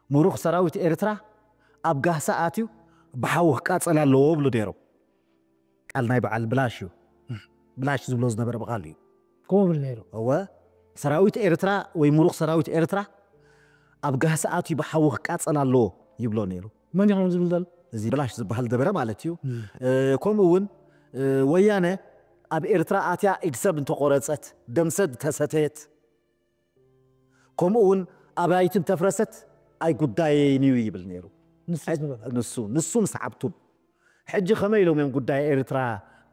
ምሩኽ ሰራዊት ኤርትራ ኣብ ጋህሳ ኣትዩ ብሓዊ ክቃጸል ኣለዎ ብሉ ነይሮም። ቃል ናይ በዓል ብላሽ እዩ። ብላሽ ዝብሎ ዝነበረ ብቓል እዩ። ከምኡ ብል ነይሩ። እወ ሰራዊት ኤርትራ ወይ ምሩኽ ሰራዊት ኤርትራ ኣብ ጋህሲ ኣትዩ ብሓዊ ክቃጸል ኣለዎ ይብሎ ነይሩ። መን ይኸውን ዝብል ዘሎ? እዚ ብላሽ ዝበሃል ነበረ ማለት እዩ። ከምኡ እውን ወያነ ኣብ ኤርትራ ኣትያ ኢድ ሰብ እንተቆረጸት፣ ደምሰ እንተሰተየት፣ ከምኡ እውን ኣባይቲ እንተፍረሰት ኣይጉዳየይን እዩ ይብል ነይሩ። ንሱ ንሱ ምስ ሓብቱ ሕጂ ከመይ ኢሎም እዮም ጉዳይ ኤርትራ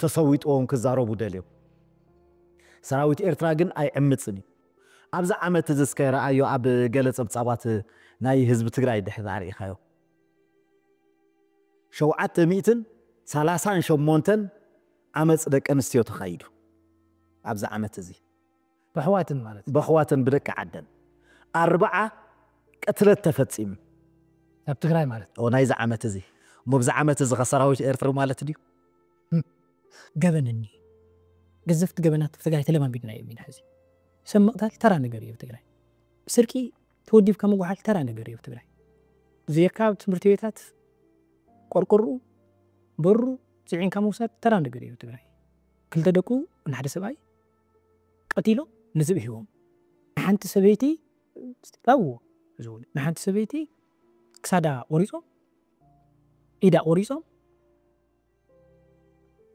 ተሰዊጥዎም ክዛረቡ ደልዮም? ሰራዊት ኤርትራ ግን ኣይዕምፅን እዩ። ኣብዚ ዓመት እዚ እስከ ረኣዮ ኣብ ገለ ፀብፃባት ናይ ህዝቢ ትግራይ ድሕሪ ርኢኻዮ ሸውዓተ ሚእትን ሰላሳን ሸሞንተን ዓመፅ ደቂ ኣንስትዮ ተኻይዱ ኣብዚ ዓመት እዚ በሕዋትን ማለት በሕዋትን ብደቂ ዓደን ኣርብዓ ቅትለት ተፈፂሙ ኣብ ትግራይ ማለት ኦ ናይዚ ዓመት እዚ እሞ ብዚ ዓመት እዚ ከሰራዊት ኤርትራ ማለት ድዩ ገበን እኒ ገዘፍቲ ገበናት ትግራይ ተለማሚድና እዩ ሚና ሕዚ ሰብ ምቕታል ተራ ነገር እዩ ትግራይ ስርቂ ተወዲብካ ምጉሓል ተራ ነገር እዩ ትግራይ ብዘየካ ትምህርቲ ቤታት ቆርቆርኡ በሩ ፅዒንካ ምውሳድ ተራ ነገር እዩ ትግራይ ክልተ ደቁ ንሓደ ሰብኣይ ቀቲሎም ንዝብ ሂቦም ንሓንቲ ሰበይቲ ላዎ ንሓንቲ ሰበይቲ ክሳዳ ቆሪፆም ኢዳ ቆሪፆም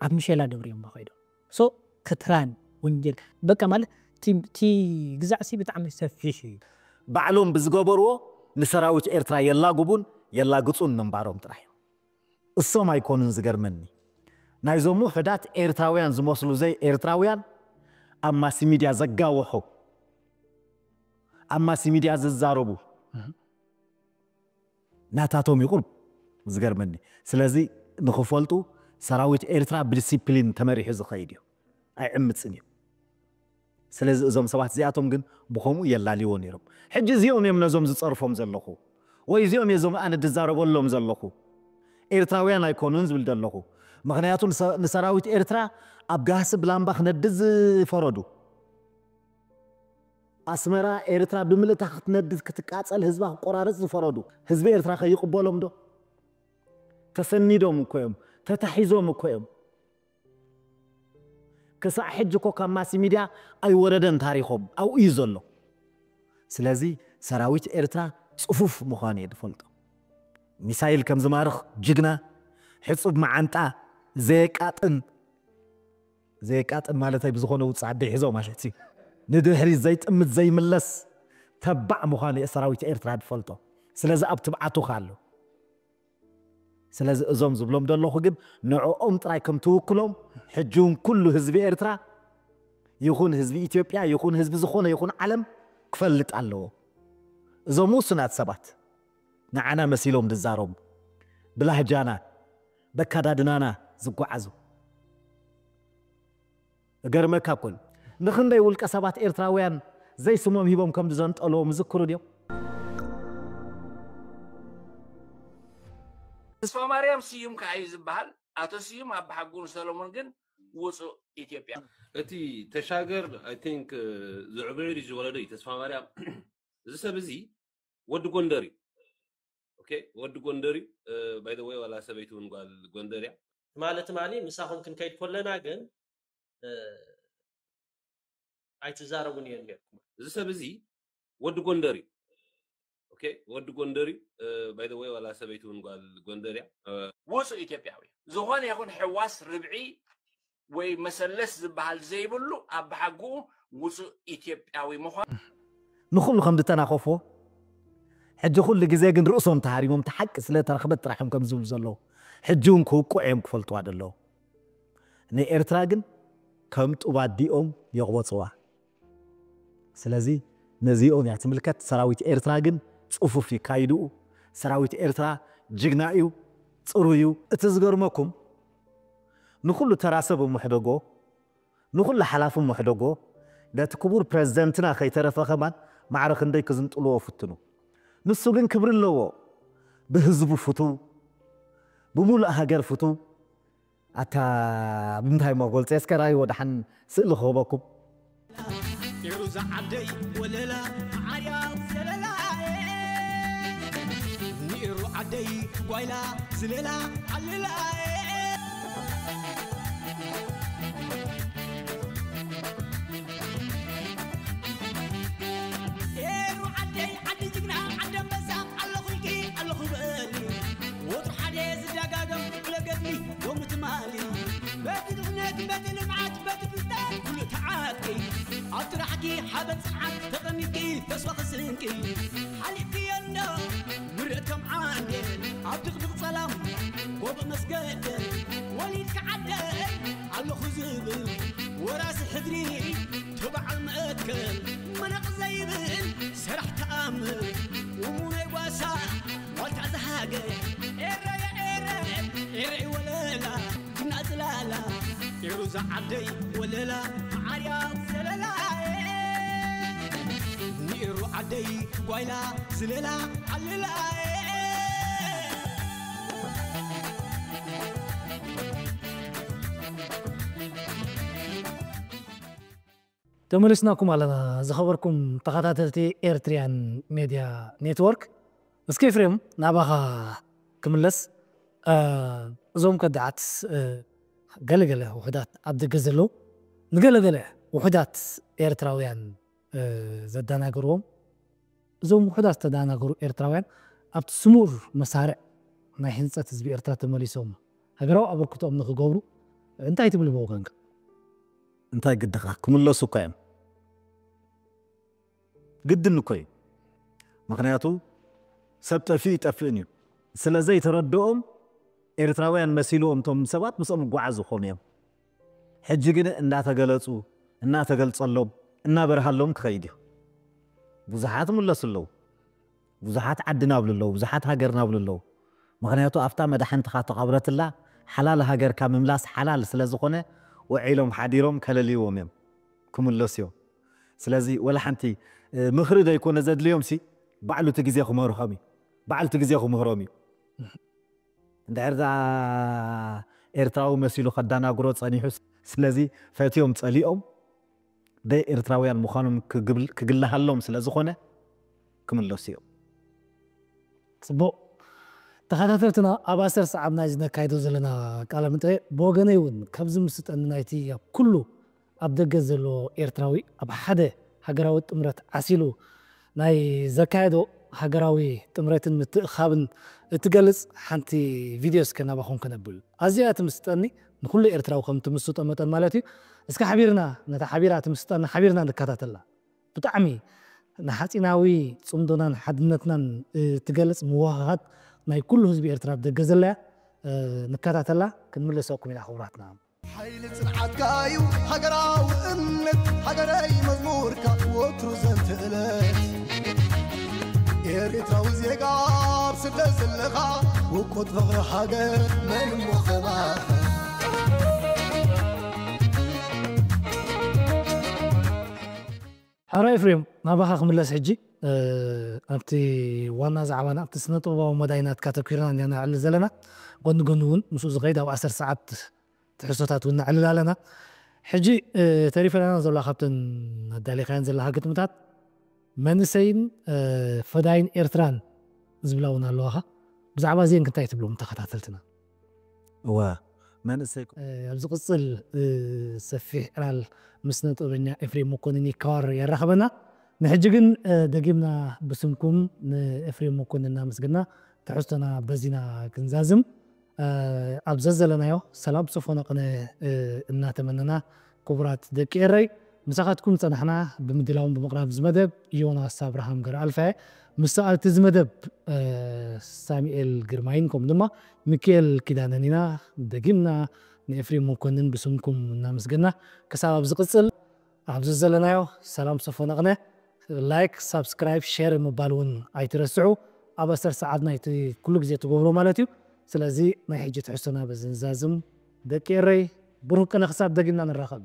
ኣብ ምሸላ ደብሪዮም ከይዶም ሶ ክትራን ወንጀል በቃ ማለት እቲ ግዛዕ ሲ ብጣዕሚ ሰፊሕ እዩ ባዕሎም ብዝገበርዎ ንሰራዊት ኤርትራ የላጉቡን የላግፁን ምንባሮም ጥራሕ እዩ እሶም ኣይኮኑን ዝገርመኒ ናይዞም ውሕዳት ኤርትራውያን ዝመስሉ ዘይ ኤርትራውያን ኣብ ማስ ሚድያ ዘጋውሑ ኣብ ማስ ሚድያ ዝዛረቡ ናታቶም ይቁርብ ዝገርመኒ ስለዚ ንክፈልጡ ሰራዊት ኤርትራ ብዲሲፕሊን ተመሪሑ ዝኸይድ እዩ ኣይዕምፅን እዩ ስለዚ እዞም ሰባት እዚኣቶም ግን ብኸምኡ የላልይዎ ነይሮም ሕጂ እዚኦም እዮም ነዞም ዝፀርፎም ዘለኹ ወይ እዚኦም እየ ዞም ኣነ ድዛረበሎም ዘለኹ ኤርትራውያን ኣይኮኑን ዝብል ዘለኹ ምክንያቱ ንሰራዊት ኤርትራ ኣብ ጋህሲ ብላምባ ክነድድ ዝፈረዱ ኣስመራ ኤርትራ ብምልእታ ክትነድድ ክትቃጸል ህዝባ ክቆራረጽ ዝፈረዱ ህዝቢ ኤርትራ ከይቅበሎም ዶ ተሰኒዶም እኮ እዮም ተታሒዞም እኮ እዮም ክሳዕ ሕጂ እኮ ካብ ማስ ሚድያ ኣይወረደን ታሪኾም ኣብኡ እዩ ዘሎ ስለዚ ሰራዊት ኤርትራ ጽፉፍ ምዃኑ እየ ዝፈልጦ ሚሳይል ከም ዝማርኽ ጅግና ሕጹብ መዓንጣ ዘየቃጥን ዘየቃጥን ማለተይ ብዝኾነ ውፅዓት ደይሕዞ ማለት እዩ ንድሕሪት ዘይጥምት ዘይምለስ ተባዕ ምዃኑ እየ ሰራዊት ኤርትራ ዝፈልጦ ስለዚ ኣብ ትብዓቱ ኣሎ ስለዚ እዞም ዝብሎም ዘለኹ ግን ንዕኦም ጥራይ ከም ትውክሎም ሕጂ እውን ኩሉ ህዝቢ ኤርትራ ይኹን ህዝቢ ኢትዮጵያ ይኹን ህዝቢ ዝኾነ ይኹን ዓለም ክፈልጥ ኣለዎ እዞም ውሱናት ሰባት ንዓና መሲሎም ዝዛረቡ ብላህጃና በካዳድናና ዝጓዓዙ እገርመካ እኮ ንኽንደይ ውልቀ ሰባት ኤርትራውያን ዘይስሞም ሂቦም ከም ዝዘንጠልዎ ምዝክሩ ድዮም ተስፋ ማርያም ስዩም ከዓ እዩ ዝበሃል ኣቶ ስዩም ኣብ ብሓጉ ንሰሎሞን ግን ውፁእ ኢትዮጵያ እቲ ተሻገር I think ዝዕበየሉ ዝወለደ እዩ ተስፋ ማርያም እዚ ሰብ እዚ ወዲ ጎንደር እዩ okay ወዲ ጎንደር እዩ by the way ዋላ ሰበይቲ እውን ጓል ጎንደር እያ ትማሊ ትማሊ ምሳኹም ክንከይድ ኮለና ግን ኣይትዛረቡን እዮም ነርኩም እዚ ሰብ እዚ ወዲ ጎንደር እዩ okay ወዲ ጎንደር እዩ by the way ዋላ ሰበይቲ እውን ጓል ጎንደር እያ ውፁእ ኢትዮጵያዊ ዝኾነ ይኹን ሕዋስ ርብዒ ወይ መሰለስ ዝበሃል ዘይብሉ ኣበሓግኡ ውፁእ ኢትዮጵያዊ ምዃን ንኹሉ ከም ዝተናኸፎ ሕጂ ኩሉ ግዜ ግን ርእሶም ተሃሪሞም እቲ ሓቂ ስለ ተረኽበት ጥራሕ እዮም ከም ዝብሉ ዘለዉ ሕጂ እውን ክውቅዑ እዮም ክፈልጥዋ ዘለዉ ንኤርትራ ግን ከም ጡብ ኣዲኦም የቕበፅዋ ስለዚ ነዚኦም እያ ትምልከት ሰራዊት ኤርትራ ግን ፅፉፍ ይካይድኡ ሰራዊት ኤርትራ ጅግና እዩ ፅሩ እዩ እቲ ዝገርመኩም ንኹሉ ተራ ሰብ እሞ ሕደጎ፣ ንኹሉ ሓላፊ እሞ ሕደጎ፣ ነቲ ክቡር ፕረዚደንትና ከይተረፈ ከማን ማዕረ ክንደይ ክዝንጥልዎ ፍትኑ። ንሱ ግን ክብሪ ኣለዎ። ብህዝቡ ፍቱ፣ ብምሉእ ሃገር ፍቱ። ኣታ ብምንታይ እሞ ገልጸ? እስከ ራእይዎ ደሓን ስእሊ ክህበኩም። ኤሩ ዝዓደይ ወለላ መዓርያ ዘለላ፣ ንኤሩ ዓደይ ጓይላ ዝለላ ዓልላ። ኤሩ ዓደይ ዓዲ ጅግና ዓዲ ኣንበሳ፣ ኣለኹ ኢልኪ ኣለኹ በሊ። ወትሩ ሓደ ዝደጋገም ኩለ ገድሊ ሎሚ ትማሊ። በቲ ድኽነት በቲ ልምዓት በቲ ፍልጠት ኩሉ ተዓጥቂ፣ ኣብ ስራሕኪ ሓበን ጽንዓት ተቐኒጥኪ ተስፋ ክስንቂ። ሓሊፍክዮ እንዶ ምርት ከም ዓንዴል ኣብ ድቕድቕ ጸላም ጎቦ መስገደል፣ ወሊድኪ ዓደይ ኣለኹ ዝብል ወራሲ ሕድሪ፣ ተባዕ መትከል መነቕ ዘይብል ሰራሕ ተኣምር፣ እሙነይ ጓሳ ዋልታ ዝሃገር። ኤረየ ኤረ ኤረይ ወለላ ጅግና ጽላላ፣ ኤሩ ዝዓደይ ወለላ መዓርያ ዘለላ፣ ንኤሩ ዓደይ ጓይላ ዝለላ ዓልላ። ተመሊስናኩም ኣለና። ዝኸበርኩም ተኸታተልቲ ኤርትሪያን ሜድያ ኔትወርክ፣ እስኪ ኤፍሬም ናባኻ ክምለስ። እ፣ እዞም ከዳዓት፣ እ፣ ገለገለ ውሑዳት ኣብ ደገ ዘለዉ፣ ንገለገለ ውሑዳት ኤርትራውያን፣ እ፣ ዘደናግርዎም፣ እዞም ውሑዳት ዝተደናገሩ ኤርትራውያን ኣብቲ ስሙር መሳርዕ ናይ ህንጸት ህዝቢ ኤርትራ ተመሊሶም ሃገራዊ ኣበርክቶኦም ንክገብሩ እንታይ ትብል ብወገንካ? እንታይ ግድኻ? ክምለሱ እኮ እዮም። ግድን እኮ እዩ። ምኽንያቱ ሰብ ጠፊኡ ይጠፍእን እዩ። ስለ ዘይተረድኦም ኤርትራውያን መሲልዎም እቶም ሰባት ምስኦም ይጓዓዙ ክኾኑ እዮም። ሕጂ ግን እናተገለጹ፣ እናተገልጸሎም፣ እናበርሃሎም ክኸይድ እዩ። ብዙሓት ይምለሱ ኣለዉ። ብዙሓት ዓዲ ናብሉ ኣለዉ፣ ብዙሓት ሃገር ናብሉ ኣለዉ። ምኽንያቱ ኣብታ መዳሕንትኻ ተቐብረትላ ሓላል ሃገርካ ምምላስ ሓላል ስለ ዝኾነ ውዒሎም ሓዲሮም ከለልይዎም እዮም፣ ክምለሱ እዮም። ስለዚ ወላ ሓንቲ፣ እ፣ ምኽሪ ዘይኮነ ዘድልዮም ሲ ባዕሉ እቲ ግዜ ክምህርኾም እዩ። ባዕሉ እቲ ግዜ ክምህሮም እዩ። እንድሕር እዛ ኤርትራዊ መሲሉ ከዳናግሮ ጸኒሑ፣ ስለዚ ፈትዮም ጸሊኦም ደይ ኤርትራውያን ምዃኖም ክግብል-፣ ክግልሃሎም ስለ ዝኾነ ክምለሱ እዮም። ጽቡቕ። ተኸታተልትና ኣብ ኣሰር ሰዓብ ናይዚ ነካይዶ ዘለና ቃለ መጠይቕ ብወገነይ እውን ከምዚ ምስጠኒ ናይቲ ኣብ ኩሉ ኣብ ደገ ዘሎ ኤርትራዊ ኣብ ሓደ ሃገራዊ ጥምረት ዓሲሉ ናይ ዘካየዶ ሃገራዊ ጥምረትን ምትእኻብን እትገልጽ ሓንቲ ቪድዮ እስከ ናባኹም ከነብል። ኣዝያ ትምስጠኒ፣ ንኹሉ ኤርትራዊ ከም ትምስጦ መጠን ማለት እዩ። እስከ ሓቢርና ነታ ሓቢራ ትምስጠና ሓቢርና ንከታተላ። ብጣዕሚ ንሓጺናዊ ጽምዶናን ሓድነትናን እትገልጽ ምውህሃድ ናይ ኩሉ ህዝቢ ኤርትራ ኣብ ደገ ዘለያ፣ እ፣ ንከታተላ ክንምለሰኩም ኢና ክቡራትና። ሓይሊ ጽንዓትካ እዩ ሃገራዊ እምነት፣ ሃገረይ መዝሙርካ ወትሩ ዘንትእለት። ኤርትራዊ ዜጋ ኣብ ስደት ዘለኻ ውቁጥ ፍቕሪ ሃገር መን እሞ ከማኻ። ሓራ ኤፍሬም፣ ናባኻ ክምለስ ሕጂ። እ፣ ኣብቲ ዋና ዛዕባና ኣብቲ ስነ ጥበባዊ መዳይ ናትካ ተኪርና ኢና ንዕልል ዘለና። ጎኒ ጎኒ እውን ምስኡ ዝኸይድ ኣብ ኣሰር ሰዓት ትሕዝቶታት እውን ነዕልል ኣለና። ሕጂ፣ እ፣ ተሪፈናና ዘሎ ካብተን ኣዳሊኻየን ዘለኻ ግጥምታት መንእሰይን፣ እ፣ ፈዳይን ኤርትራን ዝብላ እውን ኣለዋኻ። ብዛዕባ እዚአን ክንታይ ትብሎም ተኸታተልትና? እወ፣ መንእሰይ ኮ- እ፣ ኣብ ዝቕጽል፣ እ፣ ሰፊሕ ዕላል ምስ ስነ ጥበበኛ ኤፍሬም መኮንን ይካዋር የራኽበና። ንሕጂ ግን፣ እ፣ ደጊምና ብስምኩም ንኤፍሬም መኮንን እናመስገና ትሕዝቶና በዚና ክንዛዝም። እ፣ ኣብ ዘዘለናዮ ሰላም ሰፈነ ቅነ፣ እ፣ እናተመነና፣ ክቡራት ደቂ ኤረይ፣ ምሳኻትኩም ጸናሕና። ብምድላውን ብምቕራብ እዚ መደብ ዮናስ ኣብርሃም ገረኣልፋ፣ ምስ ሰኣልቲ እዚ መደብ፣ እ፣ ሳሚኤል ግርማይን ከምኡ ድማ ሚኪኤል ኪዳነን ኢና። ደጊምና ንኤፍሬም መኮንን ብስምኩም እናመስገና፣ ክሳብ ኣብ ዝቕጽል ኣብ ዘዘለናዮ ሰላም ሰፈነ ቅነ። ላይክ፣ ሳብስክራይብ፣ ሼር ምባል እውን ኣይትረስዑ። ኣብ ኣሰር ሰዓት ናይቲ ኩሉ ግዜ ትገብሮ ማለት እዩ። ስለዚ ናይ ሕጂ ትሕዝቶና በዚ ንዛዝም። ደቂ ኤረይ፣ ብሩህ ቅነ ክሳብ ደጊምና ንራኸብ።